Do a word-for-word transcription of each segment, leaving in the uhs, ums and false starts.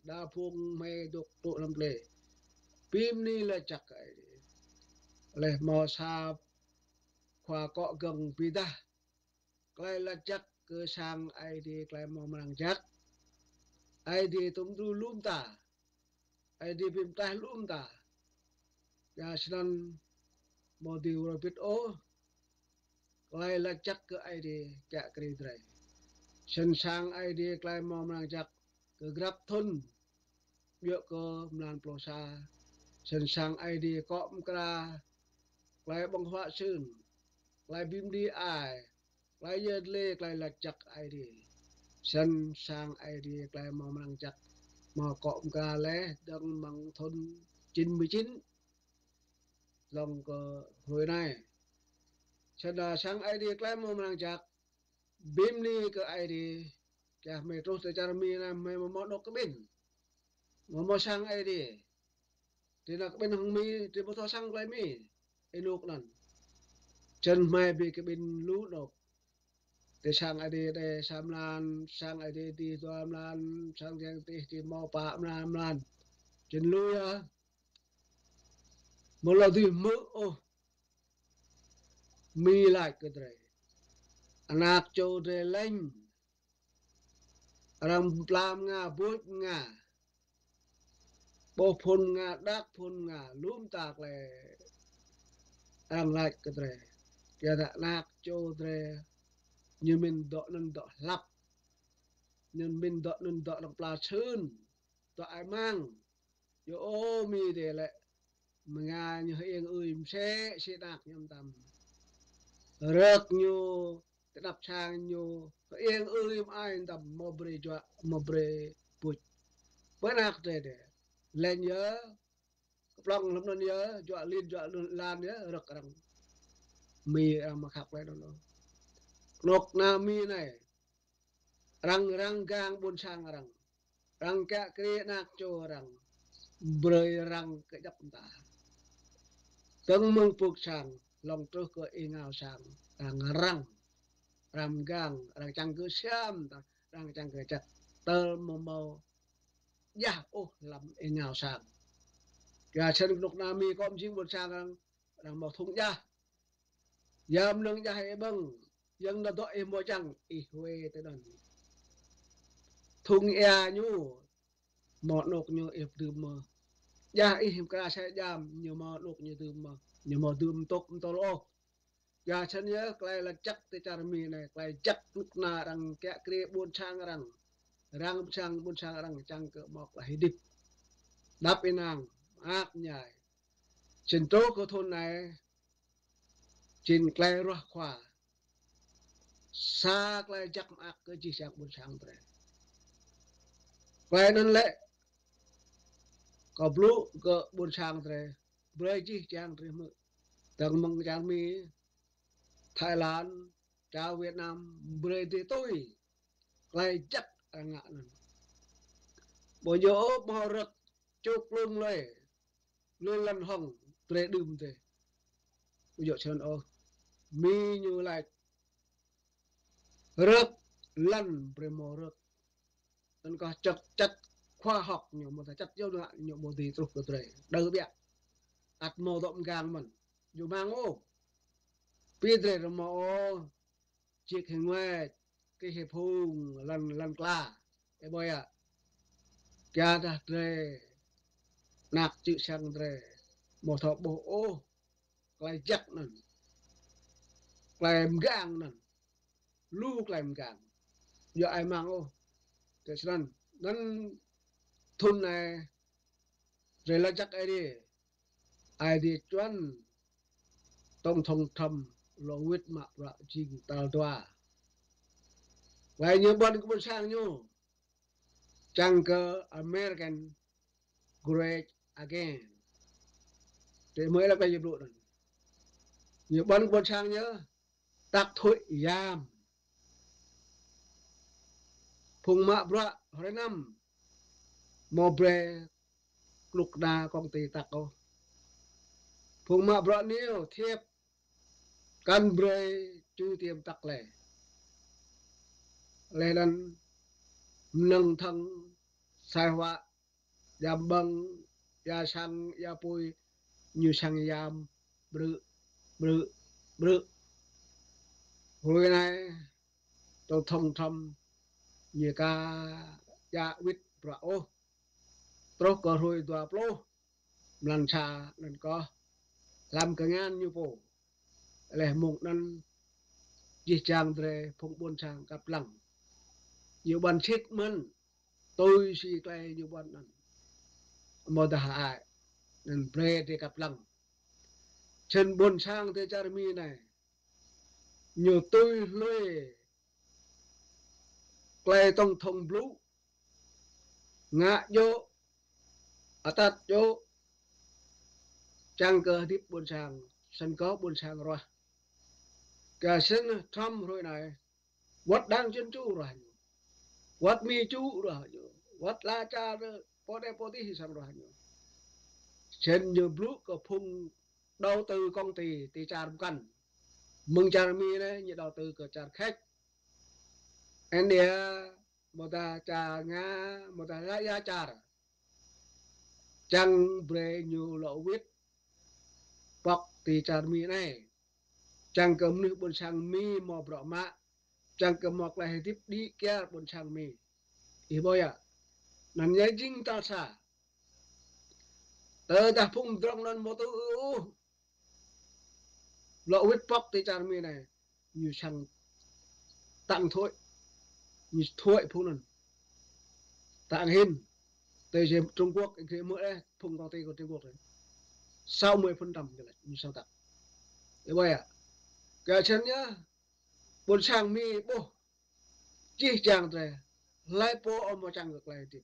đa phung hmei dŏ tŭ hlăm plơi. Bim ni lač jăk kơ Aê Diê. Laih hmâo sa khua akŏ gơ̆ng ƀiădah tơlơi lač jăk kơ sang Aê Diê tơlơi hmâo mơnăng jăk. Aê Diê tŭm dru lŏm ta. Aê Diê bim tah lŏm ta. Yua snăn hmâo djru rơbit ôh tơlơi lač jăk kơ Aê Diê kiă kriê drei. Snăn sang Aê Diê tơlơi hmâo mơnăng jăk kơ grăp thŭn, djŏ kơ mlan pluh sa. Snăn sang Aê Diê akŏ mkra tơlơi ƀơ̆ng huă sưn, tơlơi bi mđĭ ai, tơlơi yơr dlê, tơlơi lač jăk Aê Diê. Snăn sang Aê Diê tơlơi hmâo mơnăng jăk hmâo akŏ mkra laih dơ̆ng mơ̆ng thŭn chín mươi chín lŏng kơ hruê anai. Snăn sang Aê Diê tơlơi hmâo mơnăng jăk, bim ni kơ Aê Diê. Kiă hmei truh tơ čar Mi anai hmei amâo mâo anôk kƀĭn, amâo mâo sang Aê Diê. Drei nao kƀĭn hŏng Mi, drei ƀu thâo sang tơlơi Mi. Ênuk anăn. Snăn hmei bi kƀĭn lu anôk. Drei sang Aê Diê đe sa mlan, sang Aê Diê dih dua mlan, sang yang dih dih hmâo pă mlan mlan. Snăn lu yơh. Amâo lŏ dưi hmư̆ ôh Mi lač kơ drei. Anak čô drei lêñ. Arăng pla mnga, buč mnga. Ƀuh phŭn mnga, đăk phŭn mnga, lŏm ta tơlơi arăng lač kơ drei. Kiă dah anak čô drei ñu mĭn dŏ anăn dŏ hlăp. Ñu mĭn dŏ anăn dŏ arăng pla sưn, dŏ ai mang. Yua ơ Mi drei lĕ mnga ñu hơiêng ơi msĕ si anak ñu mtam. Rơ̆k ñu tơnap sang ñu hơiêng ơi mơai mtam, amâo brei juă, amâo brei buč. Ƀơi anak drei dih. Lêñ yơh, kplŏng hlăm anăn yơh, juă lin, juă lin lan yơh, rơ̆k arăng. Mi arăng amâo khăp klei anăn ôh. Knŭk kna Mi anei. Arăng, arăng gang ƀuôn sang arăng. Arăng kiă kriê anak čô arăng. Brei arăng kơ djăp mta. Dơ̆ng mơ̆ng pŭk sang, lŏng truh kơ êngao sang. Arăng, arăng. Arăng mgang, arăng čang kơ siam, arăng čang kơ čăt. Tơl amâo mâo djah ôh hlăm êngao sang. Yua snăn knŭk kna Mi akŏ mjing ƀuôn sang arăng, arăng mâo thŭng djah. Ya mnơ̆ng djah ih ƀơ̆ng, yang nao dŏ ih amâo čang, ih huê tơdơi. Thŭng ia ñu, mâo anôk ñu ih dưm mơh. Djah ih mkra sa jam, ñu mâo anôk ñu dưm mơh. Ñu amâo dưm mtŭk mtŭl ôh. Yua snăn yơh, tơlơi lač jăk tơ čar Mi anei, tơlơi jăk knŭk kna arăng kiă kriê ƀuôn sang arăng. Arăng ƀuôn sang, ƀuôn sang arăng čang kơ mâo tơlơi hơdip. Đăp ênang, mơak mơñai. Snăn truh kơ thŭn anei, jing tơlơi ruah khua. Sa tơlơi jăk mơak kơ jih jang ƀuôn sang drei. Tơlơi anăn lĕ, kâo blŭ kơ ƀuôn sang drei, brei jih jang drei hmư̆. Dơ̆ng mơ̆ng čar Mi, Thái Lan, čar Việt Nam, brei drei tui tơlơi jăk arăng ngă anăn. Ƀu djơ̆ ôh mâo rơ̆k čŭk lŭng lơi, lŏn lăn hŏng brei đưm dih. Ƀu djơ̆ snăn ôh. Mi ñu lač rơ̆k lăn brei mâo rơ̆k. Anăn kơ čăt, čăt khoa học ñu, amâodah čăt yua anăn ñu amâo dưi truh kơ drei. Đơ ƀiă. Ăt mâo dŏ mgang mơ̆n. Ñu mang ôh. Bi drei rơmô ôh. Čĭk hĕng wĕč, kơ hĕ phung lăn, lăn kla. Ơ ƀuh yơh. Kiă dah drei, anak čư̆ siăng drei, amâo thâo ƀuh ôh tơlơi jăk anăn, tơlơi mgang anăn, lu tơlơi mgang. Yua ai mang ôh. Tui snăn, anăn thŭn anei, drei lač jăk Aê Diê. Aê Diê čuăn Tổng thống Trump lŏ wĭt mă bruă jing tal dua. Wai ñu ƀuăn kơ ƀuôn sang ñu. Čang kơ American Great Again. Tui mơ̆ lĕ ƀai ñu blŭ anăn. Ñu ƀuăn kơ ƀuôn sang ñu. Tăk thuĭ yam. Phung mă bruă hrơi năm. Amâo brei knŭk kna công ty tăk ôh. Phung mă bruă niu thiêp kăn brei ču tiêm tăk lĕ. Leh anăn mnơ̆ng thăng thai họa, yam ƀơ̆ng, ia sang, ia apui, ñu sang yam, brư̆, brư̆, brư̆. Hrơi anai, tổng thống Trump, ñu ka djă wĭt bruă ôh. Truh kơ hrơi dua pluh, mlan sa anŭn kơh, hlăm kơngan ñu pô. Laih mơ̆ng anŭn, jih jang drơi phung ƀôn sang kăp lăng. Ñu ƀuăn sĭt mơ̆n, tui si tơlơi ñu ƀuăn anŭn. Mơ̆ dah hơai, anŭn brơi drơi kăp lăng. Čen ƀôn sang tơ čar Mi anai, ñu tui hlơi tơlơi tổng thống blŭ, ngă djơ̆, atăt djơ̆, čang kơ hơdip ƀôn sang, sĭt kơ ƀôn sang ruah. Kơ sĭt Trump hrơi anai, wăt đảng Dân Chủ ruah ñu, wăt Mi Chủ ruah ñu, wăt la čar pô đe pô tih sang ruah ñu. Sĭt ñu blŭ kơ phung đầu tư công ty, ti čar pơkŏn. Mơ̆ng čar Mi anai, ñu đầu tư kơ čar Kheč, India, mơ̆ dah čar Nga, mơ̆ dah la ia čar. Čang brơi ñu lŏ wĭt pŏk ti čar Mi anai. Čang kơ mơnuih ƀôn sang Mi mơ̆ bruă mă. Čang kơ mơ̆ tơlơi hơdip đĭ kiar ƀôn sang Mi. Ih ƀuh yơh. Anŭn yơh jing tal sa. Tơdah phung drŏng anŭn mơ̆ tŭ ư ôh, lŏ wĭt pŏk ti čar Mi anai, ñu sang tăng thuế, ñu thuế phung anŭn. Tăng hĭn, tơ jĕ Trung Quốc, ih gơ̆ mơ̆ đeh, phung công ty kơ Trung Quốc đeh. Sáu mươi phần trăm ñu laĭ, ñu sang tăng. Ih ƀuh yơh. Kơ čen yơh, ƀôn sang Mi ƀuh, jih jang drơi, hlơi pô ƀu mơ̆ čang kơ tơlơi hơdip,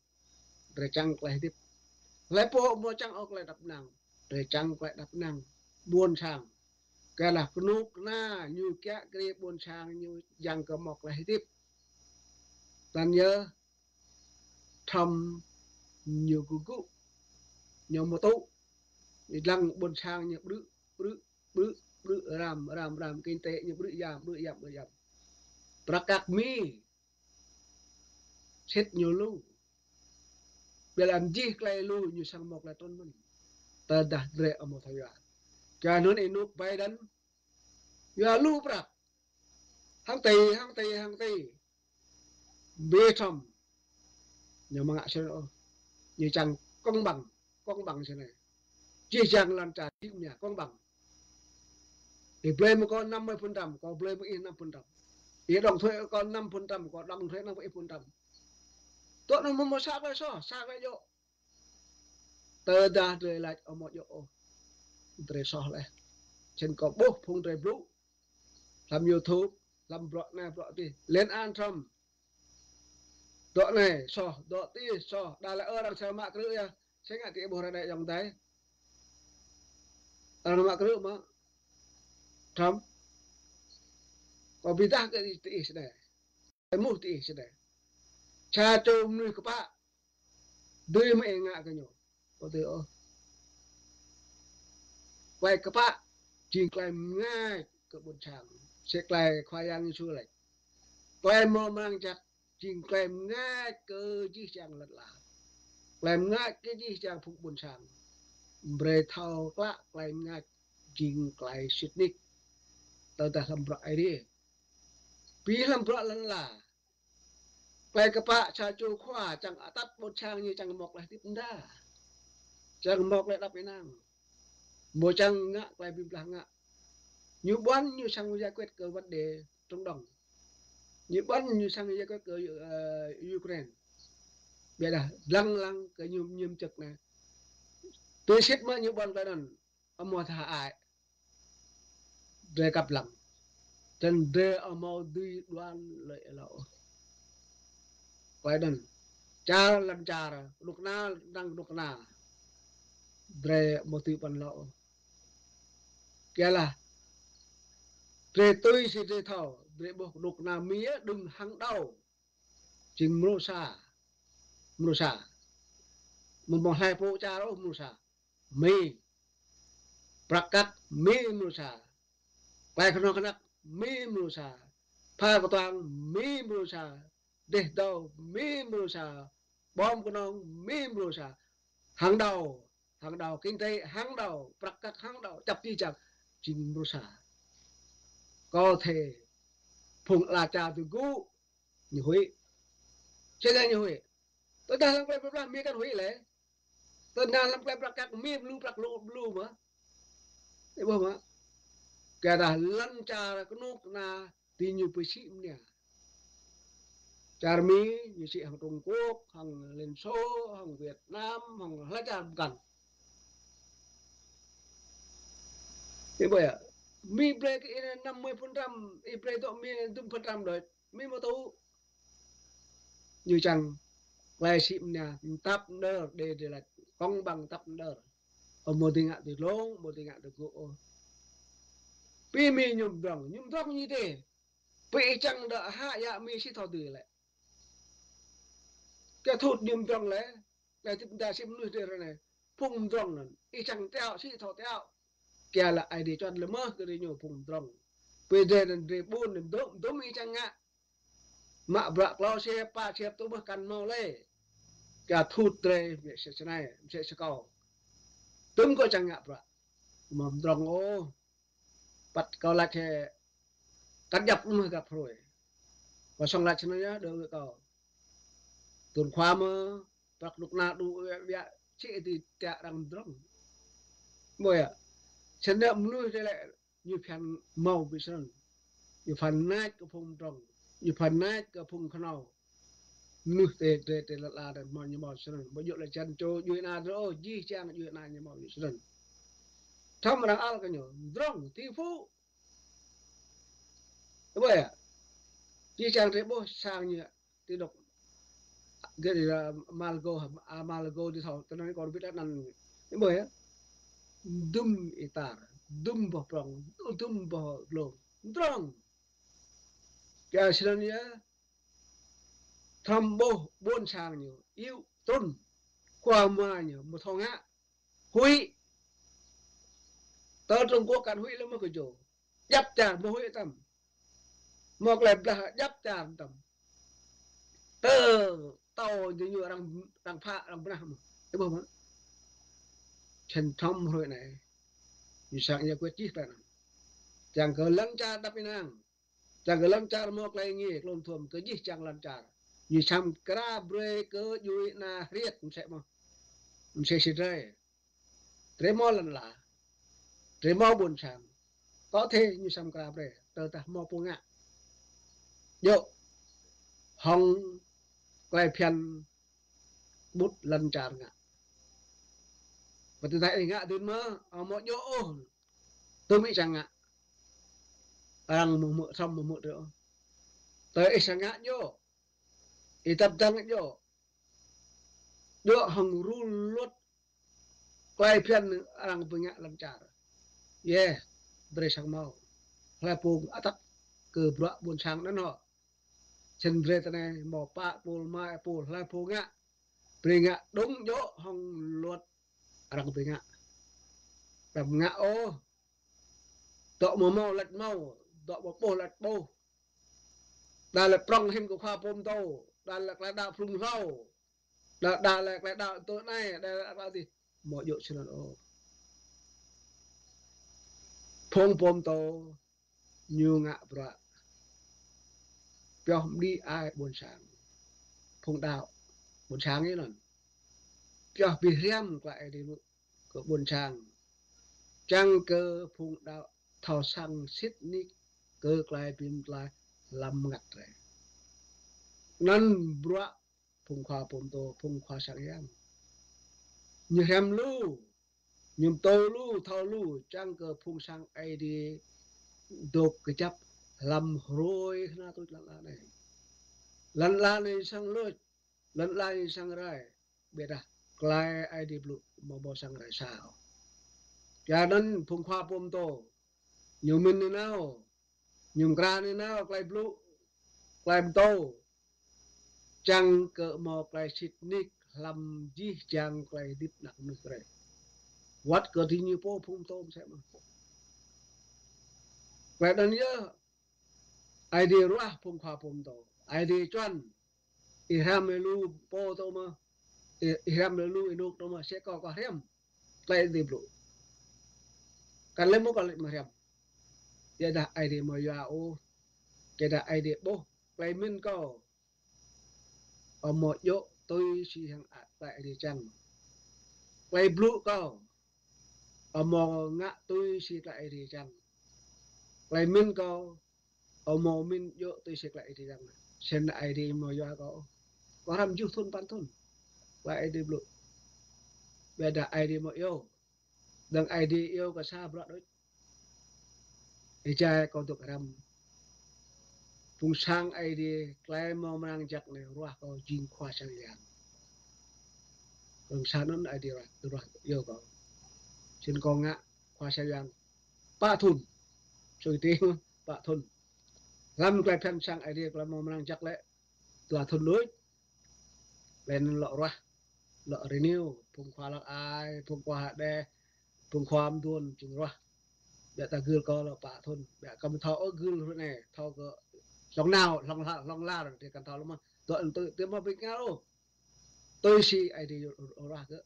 drơi čang tơlơi hơdip. Hlơi pô ƀu mơ̆ čang ôh tơlơi đăp năng, drơi čang tơlơi đăp năng. Ƀôn sang. Kơ lah kơnuk kơna ñu kiă kriê ƀôn sang ñu jang kơ mơ̆ tơlơi hơdip. Anŭn yơh Trump ñu gŭ gŭ, ñu mơ̆ tŭ, ñu lăng ƀôn sang ñu brư̆, brư̆, brư̆, brư̆, ram, ram, ram, kinh tế ñu brư̆ yam, brư̆ yam, brư̆ yam. Prăk kăk Mi, sĭt ñu lu. Biă lăm jih tơlơi lu ñu sang mơ̆ tơlơi trŭn mơ̆n. Tơdah drơi ƀu mơ̆ thâo yua. Kơ anŭn ih nuk Biden, yua lu prăk. Hăng ti, hăng ti, hăng ti. Bê Trump, ñu mơ̆ ngă sĭt ôh. Ñu čang công bằng, công bằng sĭt anai. Jih jang lŏn čar jing mia công bằng. Ih blơi mơ̆ kâo năm mươi phần trăm, kâo blơi mơ̆ ih năm phần trăm. Ih đóng thuế kâo năm phần trăm, kâo đóng thuế năm mươi phần trăm. Tŏ anŭn mơ̆ mơ̆ sa tơlơi soh, sa tơlơi djơ̆. Tơdah drơi laĭ ƀu mơ̆ djơ̆ ôh, drơi soh laih. Čen kâo ƀuh phung drơi blŭ hlăm YouTube, hlăm bruă anai bruă adih, lên án Trump. Dŏ anai soh, dŏ adih soh, đa lĕ ơ arăng sa mă krư̆ yơh. Sĭt ngă ti ƀuh ră anai ayŏng adơi, arăng mă krư̆ mơ̆ Trump? Kâo ƀudah kơ ti ih sĭt anai, ƀu hmâo ti ih sĭt anai. Sa čô mơnuih kơpă, dưi mơ̆ ih ngă kơ ñu? Ƀu dưi ôh. Tơlơi kơpă jing tơlơi mơngač kơ ƀôn sang. Sĭt tơlơi Khua Yang Yêsu laĭ, tơlơi mơ̆ mơnang jăk jing tơlơi mơngač kơ jih jang lŏn ala. Tơlơi mơngač kơ jih jang phung ƀôn sang. Brơi thâo klă tơlơi mơngač jing tơlơi sĭt nik. Tơdah hlăm bruă Aê Diê. Ƀu hlăm bruă lŏn ala. Tơlơi kơpă sa čô khua čang atăt ƀôn sang ñu čang mơ̆ tơlơi hơdip đa. Čang mơ̆ tơlơi đăp ênang. Mơ̆ čang ngă tơlơi ƀing blah ngă. Ñu ƀuăn ñu sang giải quyết kơ vấn đề Trung Đông. Ñu ƀuăn ñu sang giải quyết kơ, ơ, Ukraine. Biă dah lăng lăng kơ ñu, ñu mơček anai. Tui sĭt mơ̆ ñu ƀuăn tơlơi anŭn, ƀu mơ̆ thâo hơai. Drơi kăp lăng. Čen drơi ƀu mơ̆ dưi đuăn lơi êlâo. Tơlơi anŭn. Čar lŏn čar, kơnuk kơna, lŏn kơnuk kơna. Drơi ƀu mơ̆ dưi ƀuăn êlâo. Kơ lah. Drơi tui si drơi thâo, drơi ƀuh kơnuk kơna Mi yơh đơ̆ng hăng đao. Jing mrô sa. Mrô sa. Mơ̆ mơ̆ hlơi pô čar ôh mrô sa. Mi. Prăk kăk Mi mrô sa. Tơlơi kơnuk kơna Mi mrô sa. Pha kơtuang Mi mrô sa. Dêh dâo Mi mrô sa. ƀom kơnong, Mi mrô sa. Hàng đầu, hàng đầu kinh tế, hàng đầu, prăk kăk hàng đầu, čăp či čang, jing mrô sa. Có thể phung ala čar tơgŭ, ñu huĭ. Sĭt ñu huĭ. Tơdah lăm klei plơi pla Mi kăn huĭ lĕ. Tơdah lăm klei prăk kăk Mi lu prăk lu lu mơ̆. Ih ƀuh mơ̆. Kơ dah lŏn čar kơnuk kơna ti ñu pơsĭ mơnia. Čar Mi ñu sĭ hăng Trung Quốc, hăng Liên Xô, hăng Việt Nam, hăng hlơi čar pơkăn. Ih ƀuh yơh. Mi brơi kơ ih năm mươi phần trăm, ih brơi dŏ Mi dŭm phần trăm đôč. Mi mơ̆ tŭ. Ñu čang klei sĭ mơnia tăp mơđơr, đe đe lač công bằng tăp mơđơr. Ơ mơ̆ tui ngă tui dlông, mơ̆ tui ngă tui gŭ ôh. Pi Mi ñu mdrŏng, ñu mdrŏng ñu tê. Pi ih čang đă hă yă Mi sĭ thâo tui lĕ. Kơ thut ñu mdrŏng lĕ. Lĕ tip đa sĭ mơnuih drơi anai. Phung mdrŏng anŭn. Ih čang tiao, sĭ thâo tiao. Kiăng lĕ Aê Diê čuăn lĕ mơ̆ kơ drơi ñu phung mdrŏng. Pi drơi anŭn drơi ƀun anŭn dŭm, dŭm ih čang ngă. Mă bruă klâo sĕp, pă sĕp tŭ ƀơh kăn hmâo lĕ. Kơ thut drơi msĕ sĭ anai, msĕ sĭ kâo. Dŭm kâo čang ngă bruă. Mơ̆ mdrŏng ôh. Păt kâo lač hĕ kăn djăp mơ̆ găp hrơi. Kâo sŏng lač anai yơh, đơ kâo. Tun khua mơ̆, prăk kơnuk kơna đu ƀiă ƀiă, sĭ ti tiă arăng mdrŏng. Ƀuh yơh. Sĭt anai mơnuih drơi lĕ ñu phiăn hmâo ƀiă snăn. Ñu phiăn nač kơ phung mdrŏng. Ñu phiăn nač kơ phung khnâo. Mơnuih tê, tê, tê lăt la tê hmâo ñu hmâo snăn. Ƀu djơ̆ lĕ čan čô djuai ana drơi ôh, jih jang djuai ana ñu hmâo ñu snăn. Thăm arăng ăl kơ ñu, mdrŏng, ti phu. Ƀuh yơh. Jih jang drơi ƀuh sang ñu ti dŏ. Gơ̆ ri, a, Malago, a, Malago ti thâo, tơnăn kơ wĭt anăn. Ih ƀuh yơh. Dŭm itar, dŭm boh prŏng, dŭm boh glông. Mdrŏng. Kơ snăn yơh. Thăm ƀuh ƀuôn sang ñu, iâu trŭn. Khua mua ñu, mơ̆ thâo ngă. Huĭ. Tơ Trung Quốc kăn huĭ lĕ mơ̆ kơ čô. Djăp čar mơ̆ huĭ tăm. Mơ̆ klei blah djăp čar tăm. Tơ tâo djơ̆ ñu arăng, arăng phă, arăng blah mơ̆. Ih ƀuh mơ̆. Čen thăm hrơi anai. Ñu sang ñu kơ čih tơ anăn. Čang kơ lŏn čar dăp ih năng. Čang kơ lŏn čar mơ̆ klei nge, klŏn thuăm kơ jih jang lŏn čar. Ñu săm kra brơi kơ djuai ana hriêt msĕ mơ̆. Msĕ sĭ drơi. Drơi hmâo lŏn ala. Drơi hmâo ƀuôn sang. Có thể ñu săm kra brơi, tơdah hmâo pô ngă. Djơ̆. Hŏng klei phiăn ƀut lŏn čar ngă. Ƀu tơdah ih ngă dưn mơ̆, ơ mơ̆ djơ̆ ôh. Tơm ih čang ngă. Arăng mơ̆ hmư̆, thăm mơ̆ hmư̆ drơi ôh. Tơ ih čang ngă djơ̆. Ih tăp dăng djơ̆. Djơ̆ hŏng rul luật klei phiăn arăng pơngă lŏn čar. Yơh, drơi sang hmâo. Hlơi pô atăt kơ bruă ƀuôn sang anăn hŏ. Čen drơi tơ anai hmâo pă pôl, rơma pôl, hlơi pô ngă. Brơi ngă đúng djơ̆ hŏng luật arăng brơi ngă. Đăm ngă ôh. Dŏ mơ̆ hmâo lač hmâo, dŏ mơ̆ ƀuh lač ƀuh. Đa lĕ prŏng hĭn kơ khua pô mtô, đa lĕ klei đaŏ phrung hlâo. Đa, đa lĕ klei đaŏ tơ anai, đa lĕ klei adih. Mơ̆ djơ̆ snăn ôh. Phung pô mtô ñu ngă bruă pioh mđĭ ai ƀuôn sang. Phung đaŏ ƀuôn sang anŭn. Pioh bi hriăm klei Aê Diê blŭ kơ ƀuôn sang. Čang kơ phung đaŏ thâo săng sĭt nik kơ klei bi mtlaih hlăm mngăt drơi. Anŭn bruă phung khua pô mtô, phung khua sang yang. Ñu hriăm lu, ñu pơtô lu, thâo lu, čang kơ phung sang Aê Diê dôk kơjăp hlăm hrơi hơna tuč lŏn ala anai. Lŏn ala anai sang luč, lŏn ala anai sang rai, ƀiădah klei Aê Diê blŭ mơ̆ ƀu sang rai sa ôh. Yua anŭn phung khua pô mtô, ñu mĭn nanao, ñu mkra nanao klei blŭ, klei pơtô. Čang kơ hmâo klei sĭt nik hlăm jih jang klei hơdip anak mơnuih drơi. Wăt kơ diñu pô phung pơtô msĕ mơ̆n. Klei anŭn yơh Aê Diê ruah phung khua pô mtô. Aê Diê čuăn Ih hriăm lĕ lu pô tơ mơ̆. Ih, ih hriăm lĕ lu ih anŭk tơ mơ̆. Sĕ kâo kâo hriăm. Tơlơi Ơi Adai blŭ. Kăn lĕ mơ̆ kâo lĕ mă hriăm. Yua dah Ơi Adai mơ̆ yua ôh. Kơ dah Ơi Adai ƀuh. Tơlơi mĭn kâo. Amâo djơ̆ tui si hăng tơlơi Ơi Adai čang. Tơlơi blŭ kâo. Amâo ngă tui si tơlơi Ơi Adai čang. Tơlơi mĭn kâo. Amâo mĭn djơ̆ tui si tơlơi Ơi Adai čang. Snăn Ơi Adai mơ̆ yua kâo. Kâo hriăm tơjuh thŭn păn thŭn. Tơlơi Ơi Adai blŭ. Ƀiădah Ơi Adai mơ̆ iâu. Dơ̆ng Ơi Adai iâu kơ sa bruă đôč. Ih jai kâo dŏ hriăm. Phung sang Ơi Adai tơlơi mơ̆ng mơnăng jăk anai ruah kâo jing khua sang yang. Kơ sa anŭn Ơi Adai ruah, ruah iâu kâo. Snăn kâo ngă khua sang yang. Pă thŭn. Sui tih pă thŭn. Hlăm tơlơi phiăn sang Ơi Adai tơlơi mơ̆ng mơnăng jăk lĕ. Dua thŭn đôč. Lĕ anŭn lŏ ruah. Lŏ renew. Phung khua lăng ai. Phung khua hơđeh. Phung khua mduôn jing ruah. Ƀiădah gưl kâo lŏ pă thŭn. Ƀiădah kâo mơ̆ thâo ôh gưl hrơi anai. Thâo kơ hlŏng nao, hlŏng lar, hlŏng lar. Ih kăn thâo lơ̆m mơ̆. Dŏ tui, tui mơ̆ ƀing ngă ôh. Tui si Ơi Adai ruah kơ.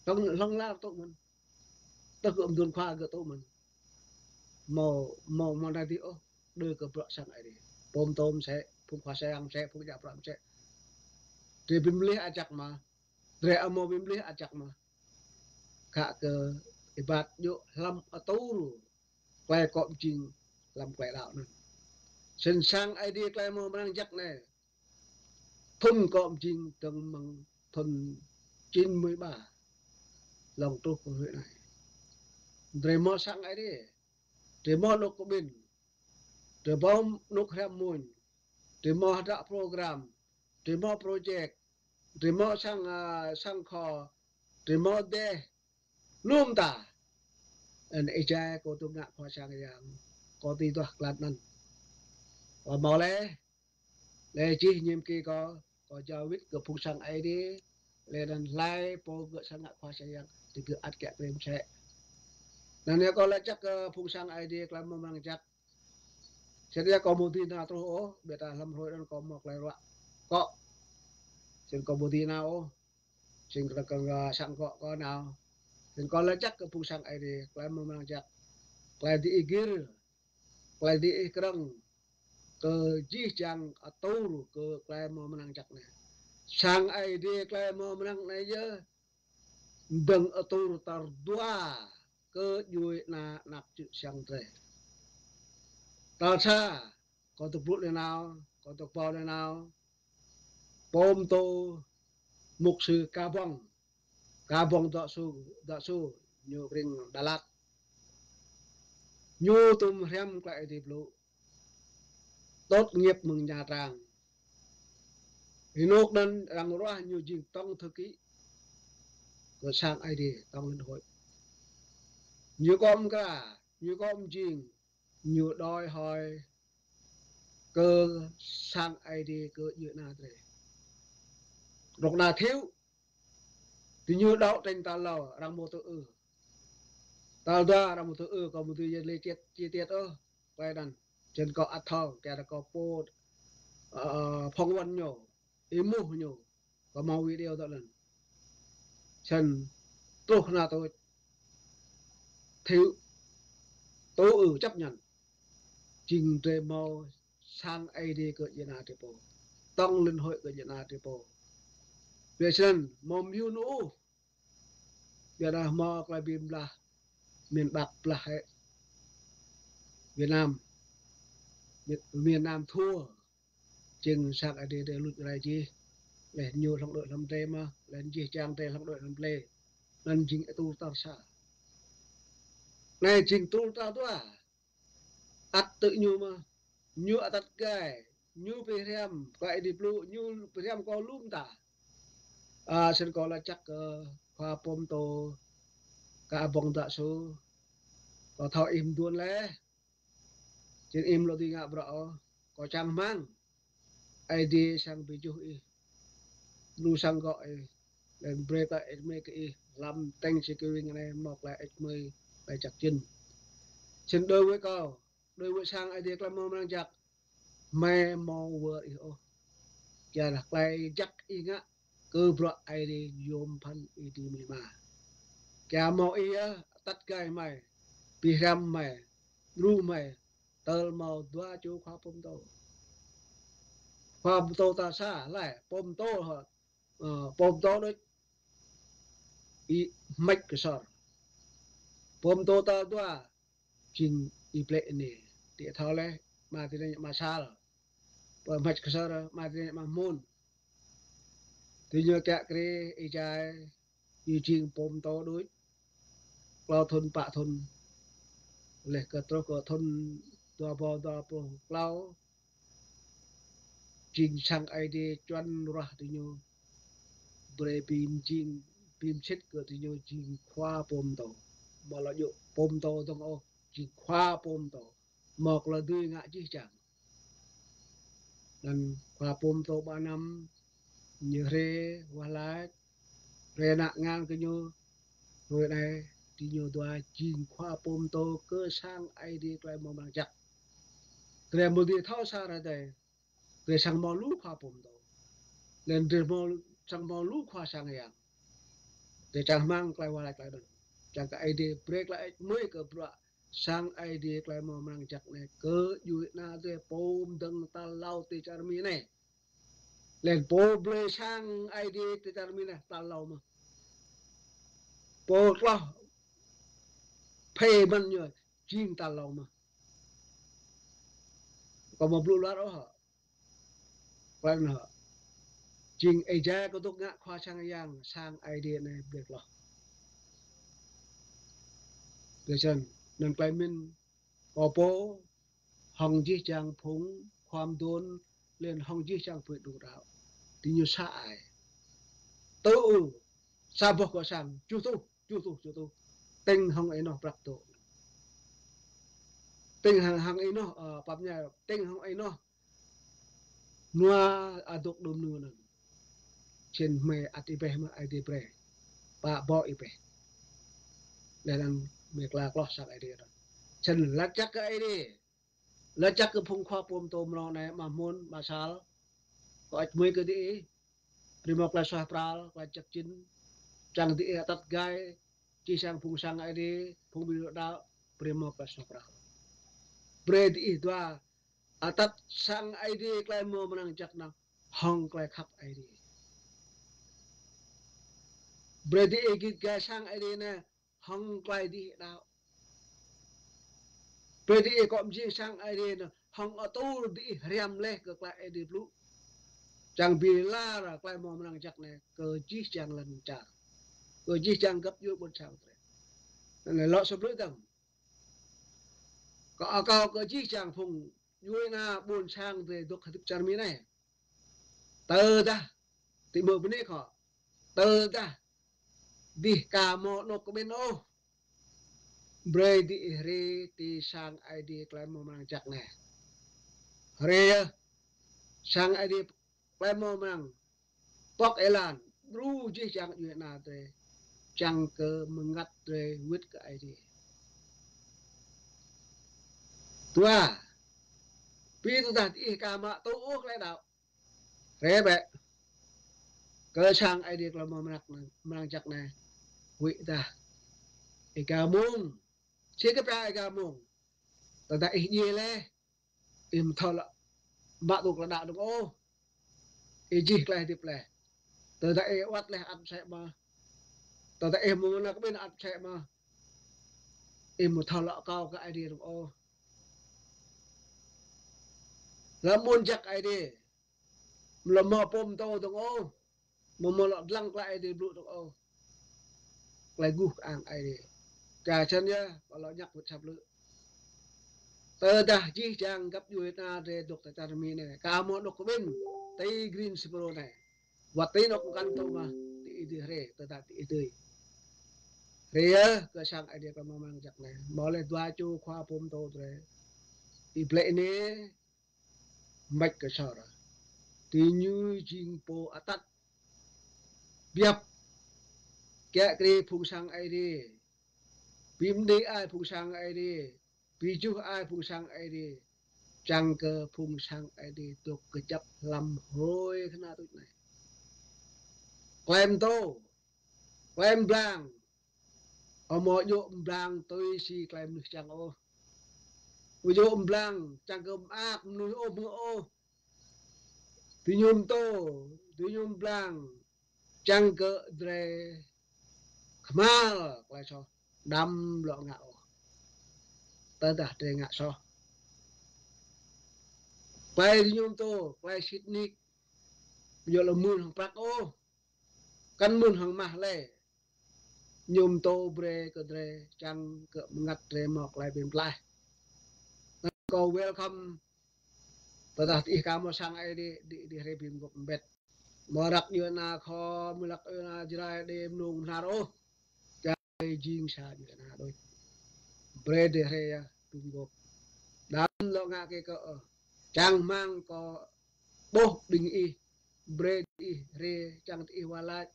Hlŏng, hlŏng lar tŭ mơ̆n. Tơl kơ mduôn khua kơ tŭ mơ̆n. Mâo, mâo, mâo nai dih ôh. Đơ kơ bruă sang Ơi Adai. Pô mtô msĕ, phung khua sang msĕ, phung djă bruă msĕ. Drei bi mlih ăt jăk mơ̆. Drei amâo bi mlih ăt jăk mơ̆. Khă kơ ih ƀuh djơ̆ hlăm atur. Tơlơi kŏ mjing hlăm tơlơi đaŏ anŭn. Snăn sang Ơi Adai tơlơi mơ̆ng mơnăng jăk anai. Thŭn kŏ mjing dơ̆ng mơ̆ng thŭn chín mươi ba. Lŏng truh kơ hrơi anai. Drei mâo sang Ơi Adai. Drei mâo anŭk kơ ƀing. Drei mâo anŭk hriăm mơ̆n. Drei mâo hơdră program. Drei mâo project. Drei mâo sang, a, sang khua. Drei mâo dêh. Lŏm ta. Anŭn ih jai kâo tŭ ngă khua sang yang. Kâo tui duah klan anŭn. Kâo mâo leh. Leh jih ñim ki kâo, kâo jao wĭt kơ phung sang Ơi Adai, leh anŭn hlơi pô gơ̆ sang ngă khua sang yang, tơgơ̆ ăt kiăng kơ msĕ. Anŭn yơh kâo laĭ jăk kơ phung sang Ơi Adai, tơlơi mơ̆ng mơnăng jăk. Snăn yơh kâo amâo dưi nao truh ôh, ƀiădah hlăm hrơi anŭn kâo mâo tơlơi ruă. Kâo. Snăn kâo amâo dưi nao ôh. Snăn kâo, kâo, kâo sang kâo, kâo nao. Snăn kâo laĭ jăk kơ phung sang Ơi Adai, tơlơi mơ̆ng mơnăng jăk. Tơlơi diih gir. Tơlơi diih krơ̆ng kơ jih jang atur kơ tơlơi mơ̆ng mơnăng jăk anai. Sang Ơi Adai tơlơi mơ̆ng mơnăng anai yơh dơ̆ng atur tal dua kơ djuê ana anak čư̆ čhiăng drei. Tal sa, kâo tŭ blŭ leh nao, kâo tŭ pô leh nao. Pô mtô mục sư Ka Bông. Ka Bông Dŏ Su, Dŏ Su, ñu krĭng Đà Lạt. Ñu tŭm hriăm tơlơi Ơi Adai blŭ. Tốt nghiệp mơ̆ng Nha Trang. Ih anŭk anŭn arăng ruah ñu jing tổng thư ký kơ sang Ơi Adai, tổng liên hội. Ñu kŏ mkra, ñu kŏ mjing, ñu đòi hỏi kơ sang Ơi Adai kơ djuê ana drei. Rŏk na thiếu, tơ ñu đấu tranh tal hlâo, arăng mâo tơ ư. Tal dua arăng mâo tơ ư, kâo amâo dưi laĭ chi tiết, chi tiết ôh, tơlơi anŭn. Snăn kâo ăt thâo, kơ kâo pô, ơ, phỏng vấn ñu, êmuh ñu. Kâo mâo video tơ anŭn. Snăn truh na tơ thiếu, tơ ư chấp nhận. Jing drei mâo sang Ơi Adai kơ djuê ana drei pô. Tổng liên hội kơ djuê ana drei pô. Ƀiădah snăn, mâo mơyŭn ôh. Ƀiădah mâo tơlơi bi blah, miền Bắc blah hĕ. Việt Nam, miền, miền Nam thua. Jing sang Ơi Adai drei luč rai jih. Leh ñu hlŏng đuaĭ hlăm drei mơ̆, leh jih jang drei hlŏng đuaĭ hlăm plei. Anŭn jing atur tal sa. Anai jing atur tal dua. Ăt tơ ñu mơ̆, ñu ăt ăt gai, ñu bi hriăm, tơlơi Ơi Adai blŭ, ñu bi hriăm kâo lŏm ta. A, snăn kâo laĭ jăk kơ khua pô mtô, Ka Bông Dŏ Su, kâo thâo ih mduôn leh, jing ih amâo lŏ dưi ngă bruă ôh, kâo čang rơmang. Ơi Adai srăng bi juh ih. Lu sang gŏ ih. Leh anŭn brơi tơlơi ĕč mơi kơ ih. Hlăm têng si kơ wing anai mâo tơlơi ĕč mơi, tơlơi jăk jĭn. Snăn đối với kâo, đối với sang Ơi Adai tơlơi mơ̆ng mơnăng jăk. Hmei amâo wơr ih ôh. Kialah klei jak ih ngă kơ bruă Aê Diê yôm phăn ih dưi mĭ ma. Kialah mơ̆ ih yơh atăt gai hmei, pơhrăm hmei, đru hmei, tơl hmâo dua čô khua pơtô. Khua pơtô tal sa, laih, pơtô hă, ơ, pơtô đôč, Y-Mec Ksor. Pơtô tal dua, jing Y-Blek Ênê. Tih thâo laih, ama tơring ama Sal. Pơ Y-Mec Ksor, ama tơring ama Hmôn. Tui ñu kiă kriê êjai, ñu jing pơtô đôč klâo thŭn pă thŭn. Laih kơ truh kơ thŭn dua rơbâo dua pluh klâo, jing sang Aê Diê čuăn ruah tui ñu. Brơi bi mjing, bi msĭt kơ tui ñu jing khua pơtô. Mơ̆ lŏ djơ̆ pơtô dơ̆ng ôh, jing khua pơtô. Mơ̆ klă dưi ngă jih jang. Anŭn khua pơtô ba năm, ñu hrê, wah lač, hrê ană ngan kơ ñu, hrơi anai, tui ñu dua jing khua pơtô kơ sang Aê Diê klei mơ̆ng mrang jăk. Drei mơ̆ dưi thâo sa hrơi adai, drei srăng hmâo lu khua pơtô. Laih drei hmâo, srăng hmâo lu khua sang yang. Drei čang rơmang klei wah lač klei anŭn. Čang kơ Aê Diê brơi klei hơêč hmưi kơ bruă sang Aê Diê klei mơ̆ng mrang jăk anai kơ djuai ana drei pô mơdơ̆ng tal hlâo ti čar Mi anai. Laih pô blơi sang Aê Diê ti čar Mi anai tal hlâo mơh. Pô tloh phê mơ̆n ñu jing tal hlâo mơh. Kâo mơ̆ blŭ luar ôh hă. Klei anŭn hă. Jing êjai kơ dŏ ngă khua sang yang, sang Aê Diê anai blơi tloh. Tui anŭn, anŭn klei mĭn kâo pô, hŏng jih jang phung khua mduôn, laih hŏng jih jang pui đu đao. Tui ñu sa ai. Tơ ư, sa boh kơ sang, čuh tuh, čuh tuh, čuh tuh. Tĭng hŏng ênoh prăk dŏ. Tĭng hăng, hăng ênoh, ơ, pap ñai, tĭng hŏng ênoh nua adôk đưm nu anŭn. Čen hmei ăt ih pĕ mơ̆ Aê Diê brơi. Pă ƀô̆ ih pĕ. Laih anŭn hmei kla kloh sang Aê Diê anŭn. Čen lač jak kơ Aê Diê. Lač jak kơ phung khua pơtô mơ̆ng anai, ama Hmôn, ama Sal. Kâo hơêč hmưi kơ diih. Brơi hmâo klei suaih pral, klei jăk jĭn. Čang diih atăt gai, jih jang phung sang Aê Diê, phung ƀing đaŏ, brơi hmâo klei suaih pral. Brơi diih dua atăt sang Aê Diê klei mơ̆ng mrang jăk anŭn hŏng klei khăp Aê Diê. Brơi diih git gai sang Aê Diê anai hŏng klei diih đaŏ. Brơi diih kŏ mjing sang Aê Diê anŭn hŏng atur diih hriăm laih kơ klei Aê Diê blŭ. Čang bi lar klei mơ̆ng mrang jăk anai kơ jih jang lŏn čar. Kơ jih jang găp djuai ƀuôn sang drei. Anŭn lŏ sa blư̆ dơ̆ng. Kâo akâo kơ jih jang phung djuai ana ƀuôn sang drei dŏ hơdip čar Mi anai. Tơdah, ti mơ̆ bơni kâo. Tơdah, dih ka mơ̆ anŏ kơ ƀing ôh. Brơi diih hrê ti sang Aê Diê klei mơ̆ng mrang jăk anai. Hrê yơh, sang Aê Diê klei mơ̆ng mrang. Pŏk êlan, đru jih jang djuai ana drei. Čang kơ mơngăt drei wĭt kơ Aê Diê. Dua, ƀing tơdah diih ka mă tŭ ôh klei đaŏ. Hrê bĕ. Kơ sang Aê Diê klei mơ̆ng mrang, mrang jăk anai. Huĭ dah. Êka mông. Či kơ pia êka mông. Tơdah ih djiê laih. Ih mơ̆ thâo lŏ mă tŭ klei đaŏ dơ̆ng ôh. Ih jih klei hơdip laih. Tơdah ih wăt laih ăt mơsĕ mơh. Tơdah ih mơ̆ng anŏ kơ ƀing ăt mơsĕ mơh. Ih mơ̆ thâo lŏ akâo kơ Aê Diê dơ̆ng ôh. Lăm ƀuôn jăk Aê Diê. Mlŏm mơ̆ pơtô dơ̆ng ôh. Mơ̆ mơ̆ lŏ dlăng klei Aê Diê blŭ dơ̆ng ôh. Klei guh kơang Aê Diê. Kơ čăn yơh, kâo lŏ ñăk wơ̆t sa blư̆. Tơdah jih jang găp djuai ana drei dŏ ti čar Mi anai. Ka mơ̆ anŏ kơ ƀing ti Greensboro anai. Wăt ti anŏ kơ kăn tŭ mơh, ti ih dưi hrê, tơdah ti ih dưi. Hrê yơh, kơ sang Aê Diê klei mơ̆ng mrang jăk anai. Mâo laih dua čô khua pơtô drei. Y-Blek Ênê, Y-Mec Ksor. Tui ñu jing pô atăt. Biăp. Kiă kriê phung sang Aê Diê. Bi mơ̆ng ai phung sang Aê Diê. Bi juh ai phung sang Aê Diê. čang kơ phung sang Ơi Adai dŏ kơjăp hlăm hrơi kơna tuč anai. Klem tô, klem blang, amâo djŏ blang tui si klei mnuih čang ôh. Amâo djŏ blang čang kơ mơak mnuih ôh, mơ̆ ôh. Diñu tô, diñu blang čang kơ drei kơhma̱l klei soh, đăm lŏ ngă ôh. Tơdah drei ngă soh, klei diñu tô, klei sĭt nik, amâo djŏ lŏ mưn hŏng prăk ôh, kăn mưn hŏng mah lei. Ñu tô brei kơ drei čang kơ mơngăt drei mâo klei bi mtlaih. Anăn kâo welcome. Tơdah diih ka mâo sang Ơi Adai, diih, diih rai bi mguôp mbĭt. Mâo răk djuê ana Khua, mâo răk djuê ana Jrai, đei mnông mnar ôh. Čang drei jing sa djuê ana đôč. Brei drei rai yơh bi mguôp. Đăm lŏ ngă kơ kâo ôh. Čang hmăng kâo ƀuh ƀing ih, brei ih rai, čang diih wah lač.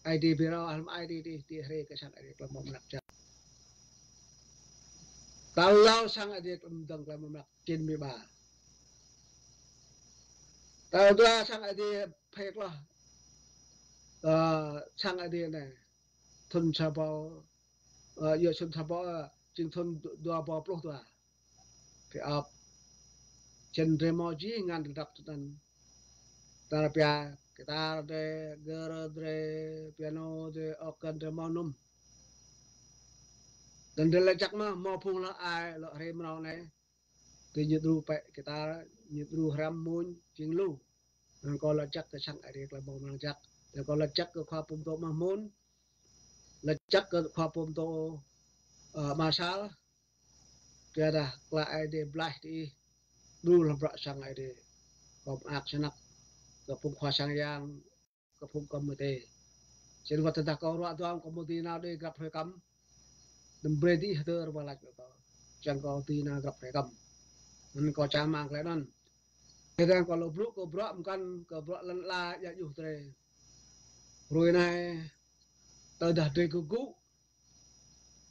Ơi Adai bi rao, hlăm Ơi Adai diih, diih rai kơ sang Ơi Adai klei mâo mơnăk jăk. Tal hlâo sang Ơi Adai klei mdơ̆ng klei mâo mơnăk chín mươi ba. Tal dua sang Ơi Adai phê kloh, ơ, sang Ơi Adai anei. Thŭn sa rơbâo, ơ, yơh thŭn sa rơbâo, ơ, jing thŭn dua rơbâo pluh dua. Phê ăp. Čang drei mâo jih ngăn tơdăp tơnăn. Tar pia, guitar drei, gơ drei, piano drei, organ drei mâo năm. Tơdah drei lač jăk mơh, mâo phung lŏ ai, lŏ rai mrâo anei. Tui ñu đru pĕ guitar, ñu đru hrăm mmuñ, jing lu. Anăn kâo lač jăk kơ sang Ơi Adai klei mâo mơnăk jăk. Anăn kâo lač jăk kơ khua pô mtô Mah Mun. Lač jăk kơ khua pô mtô, ơ, Mah Sal. Tơdah klei Ơi Adai blaih diih, đru hlăm bruă sang Ơi Adai. Kâo mơak snăk kơ phung khua sang yang, kơ phung kơ mơ̆ tê. Snăn wăt tơdah kâo ruă duam kâo mâo dưi nao đei grăp hrơi kăm. Đăm brei diih hdơr wah lač kơ kâo. Čang kâo dưi nao grăp hrơi kăm. Anăn kâo čang hmăng klei anăn. Tơdah kâo lŏ blŭ kơ bruă mkăn kơ bruă lăn ala djă djuh drei. Hrơi anei tơdah drei kơgŭ.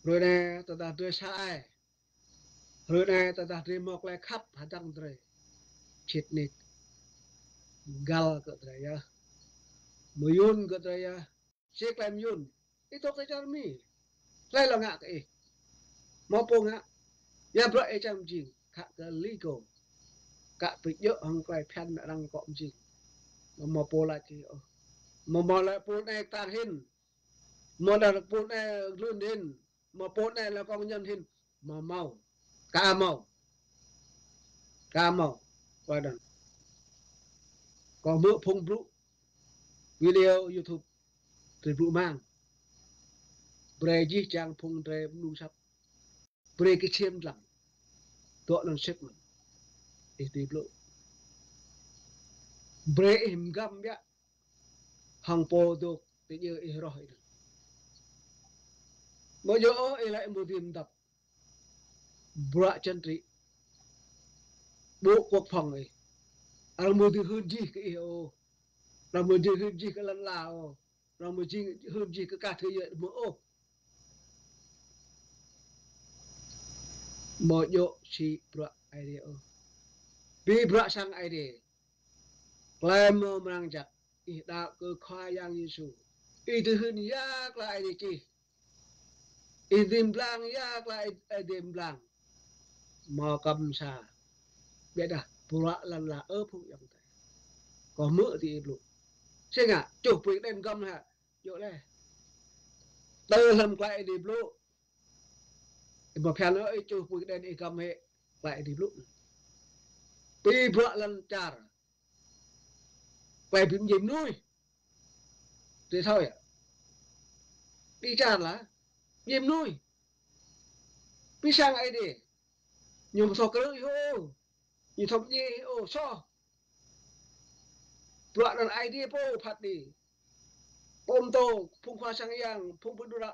Hrơi anei tơdah drei sa ai. Hrơi anei tơdah drei mâo klei khăp hdơ̆ng drei. Sĭt nik. Găl kơ drei yơh. Mơyŭn kơ drei yơh. Si klei mơyŭn. Ih dôk ti čar Mi. Klei lŏ ngă kơ ih. Mâo pô ngă. Ya bruă ih čang mjing. Khă kơ legal. Kă bi djơ̆ hŏng klei phiăn mă arăng kŏ mjing. Mâo pô lač kơ ih ôh. Mâo, mâo lač pô anei ktang hĭn. Mâo lač pô anei glưn hĭn. Mâo pô anei lač kông ñăn hĭn. Mâo mâo. Ka mâo. Ka mâo. Kâo đăng. Kâo hmư̆ phung blŭ video YouTube. Drei blŭ mang. Brei jih jang phung drei mnung săp. Brei kơ čiêm dlăng. Dŏ anăn sĭt mơ̆n. Ih dưi blŭ. Brei ih mgăm biă. Hŏng pô dôk ti djơ ih roh ih anăn. Mâo djŏ ôh ih lač mâo dưi mdăp. Bruă čăn trĭ. Ƀô̆ quốc phòng ih. Arăng mâo dưi hưn jih kơ ih ôh. Arăng mâo dưi hưn jih kơ lăn ala ôh. Arăng mâo jing hưn jih kơ kah thơ yơh mâo ôh. Mâo djŏ si bruă Ơi Adai ôh. Bi bruă sang Ơi Adai. Klei mâo mơnăk jăk. Ih đăo kơ Khua Yang Yêsu. Ih dưi hưn ya klei Ơi Adai čih. Ih dưi mblang ya klei Ơi Adai mblang. Mâo kăm sa. Ƀiădah bruă lăn ala ơ phung ayŏng adei. Kâo hmư̆ ti ih blŭ. Si ngă, čuh pui kđen găm hă. Djŏ leh. Tơ hlăm klei Ơi Adai blŭ. Ih mâo phiăn ôh, ih čuh pui kđen ih găm hĕ klei Ơi Adai blŭ. Bi bruă lăn čar. Klei bi mdjiê mnuih. Drei thâo yơh. Bi čar lah. Mdjiê mnuih. Bi sang Ơi Adai. Ñu mâo thâo krư̆ ih ôh. Ñu thâo mdjiê ih ôh. Soh. Bruă anăn Ơi Adai pô phat đĭ. Pô mtô, phung khua sang yang, phung pơđŭ ră.